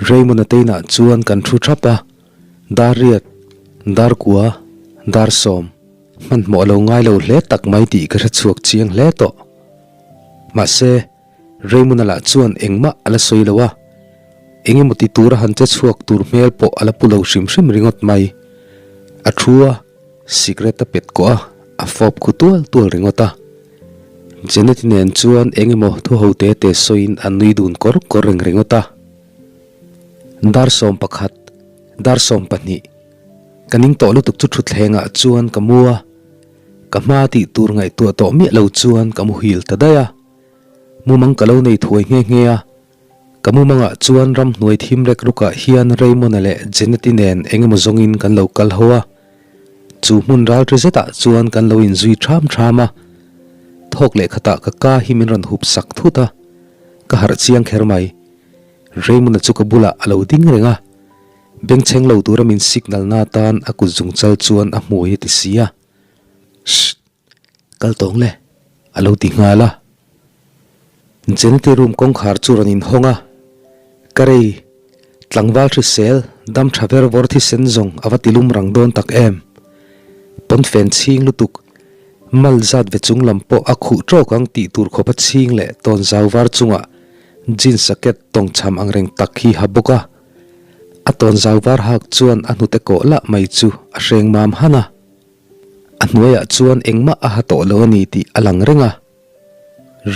Raymond-a te inah chuan kan thu thap a, dar riat, dar kua, dar sawm, hmanhmawh a lo ngai lo hle tak mai tih ka hre chhuak chiang hle tawh. Mahse, Raymond-a lah chuan engmah a la sawi lo a, eng emaw ti tura han che chhuak tur hmel pawh a la pu lo hrim hrim ringawt mai. A thu a. Sikret a pet kawh a, a fawp khu tual tual ringawt a. Janet-i nen chuan eng emaw thu ho te te sawiin an nui dun kawr kawr reng ringawt a. Dar 11, dar 12, ka ning tawh lutuk chu thutthlengah chuan ka mu a, ka hma tih tur ngaihtuah tawh miah lo chuan ka muhil ta daih a. Mumang ka lo nei thuai nghe nghe a. Ka mumangah chuan ramhnuai thim rek rukah hian Raymond-a leh Janet-i nen eng emaw zawngin kan lo kal ho a. Chu hmun ralri zetah chuan kan lo inzui ṭham ṭham a. Thawk leh khatah ka ka hi min rawn hup sak thut a, ka harh chiang kher mai. Raymond-a chu ka bulah a lo ding reng a, bengchheng lo tura min signal na atan a kut zungchal chuan a hmui a ti si a. Shh! Kal tawng le, a lo ti nghal a. Jeneti room kawngkhar chu rawn inhawng a, Ka rei, tlangval hrisel, dam tha ver vawr thisen zawng a va ti lum rang dawn tak em. Pawnfen chhing lutuk, mal zat ve chung lam pawh a khuh tawk ang tih tur khawpa chhing leh tawn zau var chungah jeans jacket tawng cham ang reng tak hi ha bawk a. A tawn zau var hak chuan a hnute kawh lah mai chu a hreng mam han a. A hnuaiah chuan engmah a ha tawh lo a ni tih a lang reng a.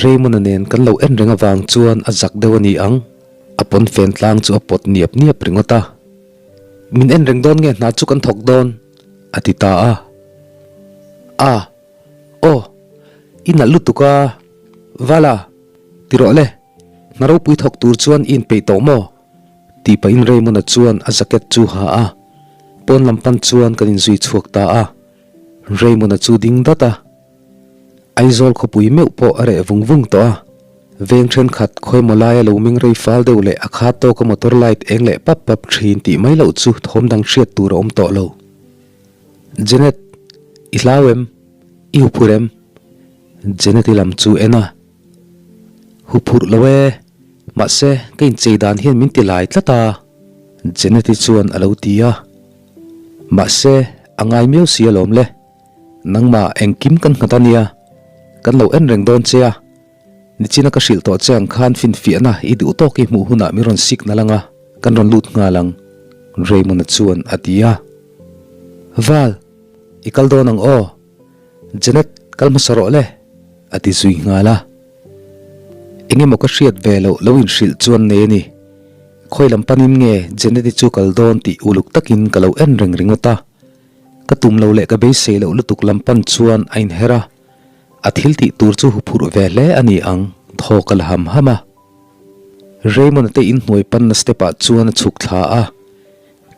Raymond-a nen kan lo en reng avang chuan a zak deuh a ni ang, a pawnfen tlang chu a pawt niap niap ringawt a. Min en reng dawn nge hna chu kan thawk dawn? a ti ta a. A, aw, i nalh lutuk a, Vala, ti rawh le, hna ropui thawk tur chuan i inpeih tawh maw? Tih pahin Raymond-a chuan a jacket chu ha a, pawn lam pan chuan kan inzui chhuak ta a. Raymond-a chu ding dat a, Aizawl khawpui meuh pawh a reh vung vung tawh a. Veng thenkhat khawimaw laia lo meng rei fal deuh leh a khat tawka motor light eng leh pap pap thin tih mai loh chu thawm dang hriat tur a awm tawh lo. Janet, i hlau em? I huphurh em? Janet-i lam chu en a. Huphurh lo e, mahse ka inchei dan hian min ti lai tlat a, Janet-i chuan a lo ti a. Mahse, a ngai miau si alawm le, nangmah engkim kan nghat a nia, kan lo en reng dawn che a. Nichina ka hrilh tawh che ang khan finfiahna i duh tawk i hmuh hunah min rawn signal anga kan rawn lut nghal ang, Raymond-a chuan a ti a. Val, i kal dawn ang aw. Janet, kal hmasa rawh le, a ti zui nghal a. Eng emaw ka hriat ve loh lo inhrilh chuan nei a ni. Khawi lam panin nge Janet-i chu kal dawn tih uluk takin ka lo en reng ringawt a. Ka tum lo leh ka beisei loh lutuk lam pan chuan a inher a. A thil tih tur chu huphurh ve hle a ni ang, thaw ka la ham ham a. Raymond-a te inhnuai panna step-ah chuan a chhuk thla a.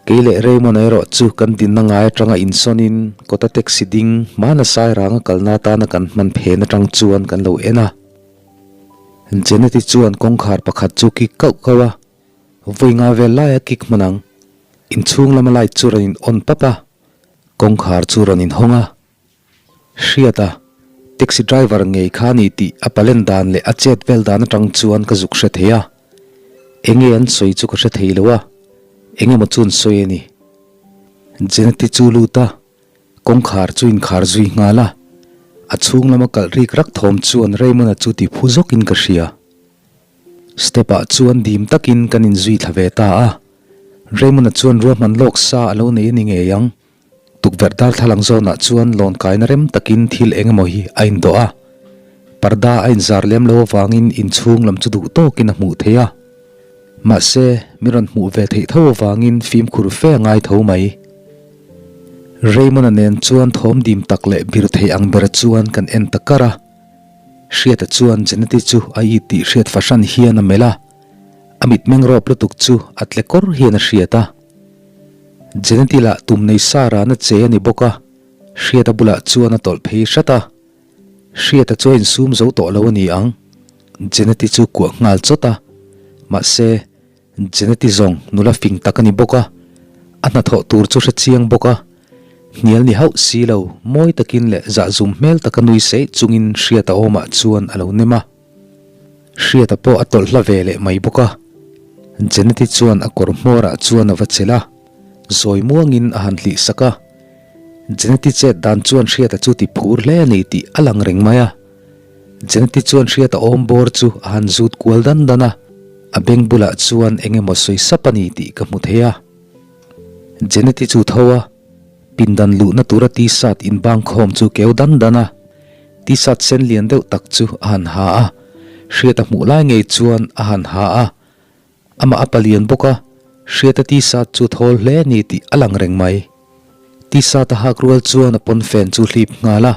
Kei leh Raymond-a erawh chu kan dinna ngai atanga insawnin kawta taxi ding hmana Sairanga kalna atana kan hman phen atang chuan kan lo en a. Janet-i chuan kawngkhar pakhat chu kik kauh kauh a, vawi nga vel laia kik hman ang. Inchhung lama light chu rawn in on pap a, kawngkhar chu rawn inhawng a. Hriat a, taxi driver ngei kha ni tih a palen dan leh a chet vel dan atang chuan ka zuk hre thei a. Enge an sawi chu ka hre thei lo a, eng emaw chu an sawi a ni. Jeneti chu lut a, kawngkhar chu inkhar zui nghal a, a chhung lama kalh rik rak thawm chuan Raymond-a chu ti phu zawkin ka hria. Step-ah chuan dim takin kan inzui thla ve ta a, Raymond-a chuan ruahman lawk sa a lo nei a ni ngei ang. Tukverh darthlalang zawnah chuan lawn kaina rem takin thil eng emaw hi a indawh a, parda a inzar lem lo avangin inchhung lam chu duh tawkin a hmuh theih a. Mahse, min rawn hmuh ve theih tho avangin fimkhur fe a ngai tho mai. Raymond-a nen chuan thawm dim tak leh bir theih ang ber chuan kan en ta kar a. Hriata chuan Jeneti chu a it tih hriat fahran hian a melh a, a mitmeng rawp lutuk chu a tle kawr hian a hriat a. Jeneti lah tum nei sa rana che a ni bawk a, Hriata bulah chuan a tawlh phei hrat a. Hriata chu a insum zo tawh lo a ni ang, Jeneti chu kuah nghal chawt a. Mahse, Jeneti zawng nula fing tak a ni bawk a, a hnathawh tur chu hre chiang bawk a. Hnial ni hauh si lo, mawi takin leh zahzum hmel taka nui seih chungin Hriata awmah chuan a lo nem a. Hriata pawh a tawlh hla ve leh mai bawk a. Jeneti chuan a kawr hmawrah chuan a va chelh a, zawi muangin a han hlih sak a. Jeneti chet dan chuan Hriata chu ti phur hle a ni tih a lang reng mai a. Jeneti chuan Hriata awm bawr chu a han zut kual dan dan a, a beng bulah chuan eng emaw sawi sap a ni tih ka hmu thei a. Jeneti chu tho a, pindan luhna tura t-shirt inbang khawm chu keu dan dan a. T-shirt sen lian deuh tak chu a han ha a, Hriata hmuh lai ngei chuan a han ha a, amah a palian bawk a, Hriata T-shirt chu thawl hle a ni tih a lang reng mai. T-shirt a hak rual chuan a pawnfen chu hlip nghal a,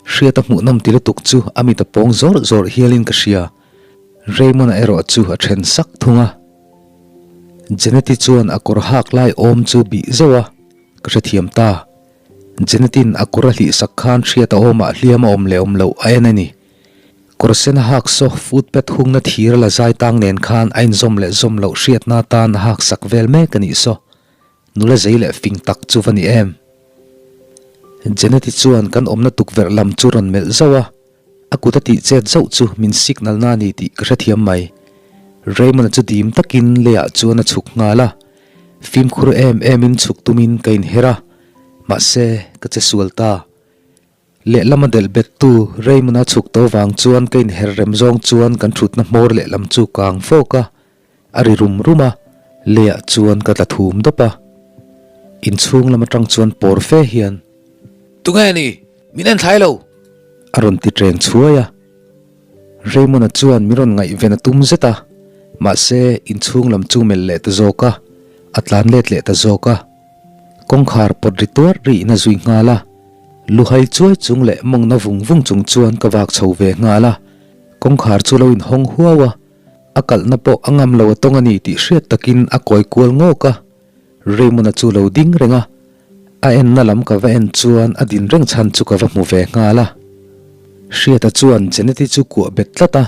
Hriata hmuhnawm ti lutuk chu a mit a pawng zawr zawr hialin ka hria. Raymond-a erawh chu a then sak thung a. Jeneti chuan a kawr hak lai awm chu bih zauh a, ka hrethiam ta. Jenetin a kawr a hlih sak khan hriat a awmah hliam a awm leh awm loh a en a ni. Kawr sen a hak saw footpath hungna thir a la zai tang nen khan a inzawm leh zawm loh hriatna atan a hak sak vel mek a nih saw. Nula zei leh fing tak chu va ni em. Jeneti chuan kan awmna tukverh lam chu rawn melh zauh a. A kut a tih chet zauh chu min signal na ni tih ka hrethiam mai. Raymond-a chu dim takin leiah chuan a chhuk nghal a, fimkhur em emin chhuk tumin ka inher a, mahse ka che sual ta. Lehlama delh bettu Raymond-a chhuk to vang chuan ka inher rem zawng chuan kan thutna hmawr lehlam chu kang fawk a, a ri rum rum a, leiah chuan ka tla thum dawp a. Inchhung lam atang chuan pawr fe hian. Tunge ni? Min en thlai lo! A rawn ti ṭeng chhuai a. Raymond-a chuan min rawn ngaihven a tum zet a, mahse inchhung lam chu melh leh ta zawk a, a tlan let leh ta zawk a. Kawngkhar pawt ri tuar riin a zui nghal a. Luhai chuai chung leh mawngna vung vung chung chuan ka vak chho ve nghal a. Kawngkhar chu lo inhawng huau a, a kalhna pawh a ngam lo a tawng a ni tih hriat takin a kawi kual ngawk a. Raymond-a chu lo ding reng a, a enna lam ka va en chuan a din reng chhan chu ka va hmu ve nghal a. Hriata chuan Jeneti chu kuah bet tlat a,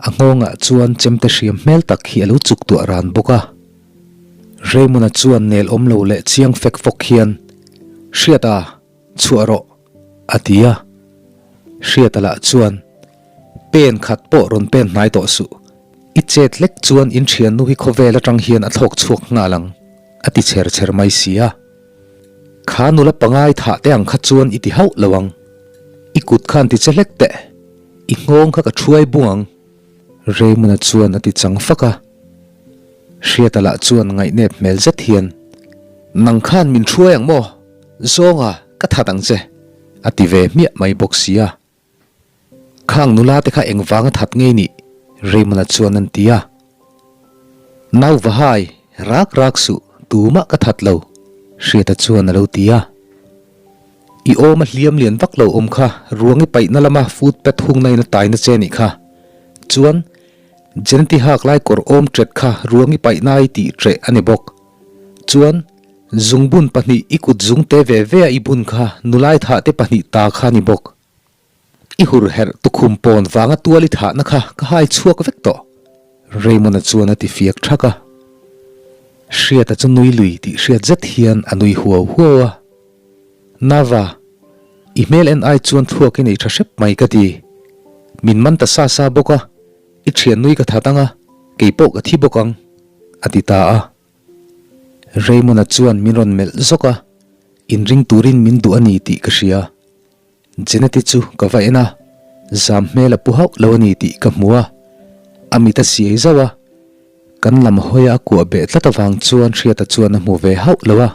a nghawngah chuan chemte hriam hmel tak hi a lo chuk tuah ran bawk a. Raymond-a chuan nel awm lo leh chiang fek fawk hian, Hriata, chhuah rawh, a ti a. Hriata lah chuan, Pen khat pawh rawn pen hnai tawh suh. I chet hlek chuan in thiannu hi khawvel atang hian a thlawk chhuak nghal ang, a ti chher chher mai si a. Kha nula pangai thah te ang kha chuan i ti hauh lo ang. I kut khan ti che hlek teh. I nghawng kha ka thuai bung ang. Raymond-a chuan a ti chang fak a. Hriata lah chuan ngaihnep hmel zet hian, Nang khan min hruai ang maw? Zawnga, ka that ang che, a ti ve hmiah mai bawk si a. Khang nula te kha engvanga that ngei nih? Raymond-a chuan an ti a. Nau va hai, rak rak suh, tumah ka that lo, Hriata chuan a lo ti a. I awm a hliam lian vak lo awm kha, ruang i paihna lama footpath hungna in a taina che nih kha. Chuan, Jeneti hak lai kawr awm ṭet kha ruang i paihna i tih ṭeh a ni bawk. Chuan, zungbun pahnih i kut zungte ve ve a i bun kha nulai thah te pahnih ta kha a ni bawk. I hur herh tukhum pawn vanga tual i thahna kha ka hai chhuak vek tawh, Raymond-a chuan a ti fiak thak a. Hriata chu nui lui tih hriat zet hian a nui huau huau a. Nava, i hmel en ai chuan thluak i nei tha hrep mai ka ti. Min man ta sa sa bawk a, i thian nui ka that ang a, kei pawh ka thi bawk ang, a ti ta a. Raymond-a chuan min rawn melh zawk a, inring turin min duh a ni tih ka hria. Jeneti chu ka va en a, zam hmel a pu hauh lo a ni tih ka hmu a, a mit a siai zauh a, kan lam hawia a kuah beh tlat avang chuan Hriata chuan a hmu ve hauh lo a.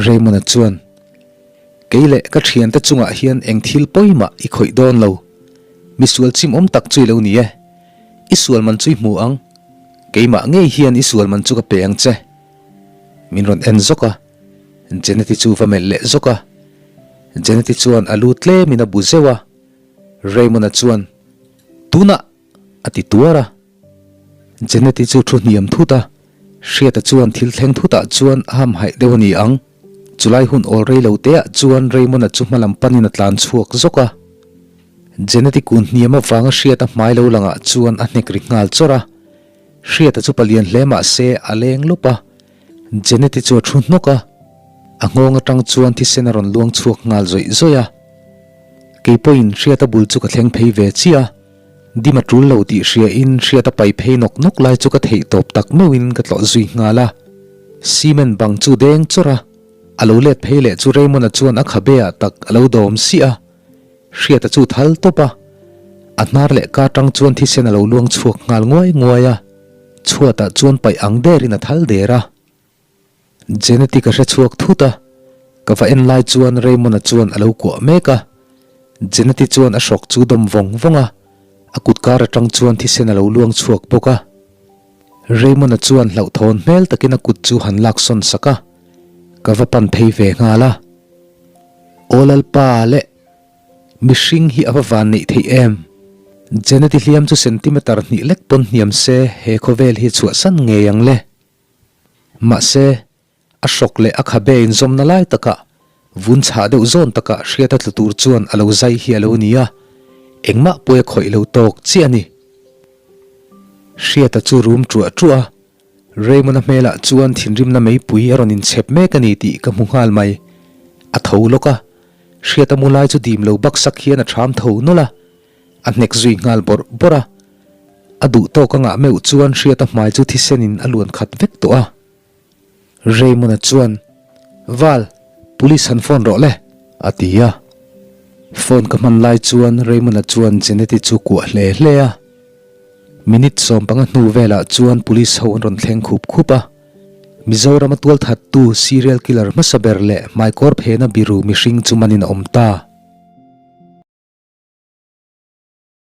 Raymond-a chuan, Kei leh ka thiante chungah hian eng thil pawimah i khawih dawn lo, misual chimawm tak chu i lo ni e, i sual man chu i hmu ang, keimah ngei hian i sual man chu ka pe ang che. Min rawn en zawk a, Jeneti chu va melh leh zawk a. Jeneti chuan a lu tlemin a bu zeuh a, Raymond-a chuan, Tunah! a ti tuar a. Jeneti chu thu hniam thut a, Hriata chuan thil thleng thutah chuan a hamhaih deuh a ni ang. Chulai hun awl rei lo teah chuan Raymond-a chu hmalam panin a tlan chhuak zawk a. Jeneti kun hniam avanga Hriata hmai lo langah chuan a hnek ri nghal chawrh a. Hriata chu palian hle mah se a leng lawp a, Jeneti chu a thu hnawk a, a nghawng atang chuan thisen a rawn luang chhuak nghal zawih zawih a. Kei pawhin Hriata bul chu ka thleng phei ve chiah a, dim a tul lo tih hriain Hriata pai phei nawk nawk lai chu ka theih tawp tak meuhin ka tlawh zui nghal a. Cement bang chu deng chawrh a, a lo let phei leh chu Raymond-a chuan a khabe ah tak a lo dawm siah a. Hriata chu thal tawp a, a hnar leh ka tang chuan thisen a lo luang chhuak nghal nguai nguai a, chhuatah chuan paih ang derin a thal der a. Jeneti ka hre chhuak thut a, ka va en lai chuan Raymond-a chuan a lo kuah mek a, Jeneti chuan a hrawk chu dawm vawng vawng a, a kut kar atang chuan thisen a lo luang chhuak bawk a. Raymond-a chuan hlauhthawn hmel takin a kut chu han laksawn sak a, ka va pan phei ve nghal a. Aw Lalpa leh mihring hi a va van neih theih em? Jeneti hliam chu centimeter hnih lek pawn hniam se he khawvel hi chhuahsan ngei ang le. Mahse, a hrawk leh a khabe inzawmna lai takah vun chhah deuh zawn takah hriat a tlu tur chuan a lo zai hi a lo ni a, engmah pawi a khawih lo tawk chiah a ni. Hriata chu rum ṭuah ṭuah a. Raymond-a hmelah chuan thinrimna meipui a rawn inchhep mek a ni tih ka hmu nghal mai. A tho lawk a, Hriata mu lai chu dim lo baksak hian a ṭham tho nawlh a, a hnek zui nghal bawrh bawrh a. A duh tawk a ngah meuh chuan Hriata hmai chu thisenin a luan khat vek tawh a. Raymond-a chuan, Val, police han phone rawh le, a ti a. Phone ka hman lai chuan Raymond-a chuan Jeneti chu kuah hle hle a. Minute 15 hnu velah chuan police ho an rawn thleng khup khup a, Mizorama tualthattu serial killer hmasa ber leh hmaikawr phena biru mihring chu manin a awm ta.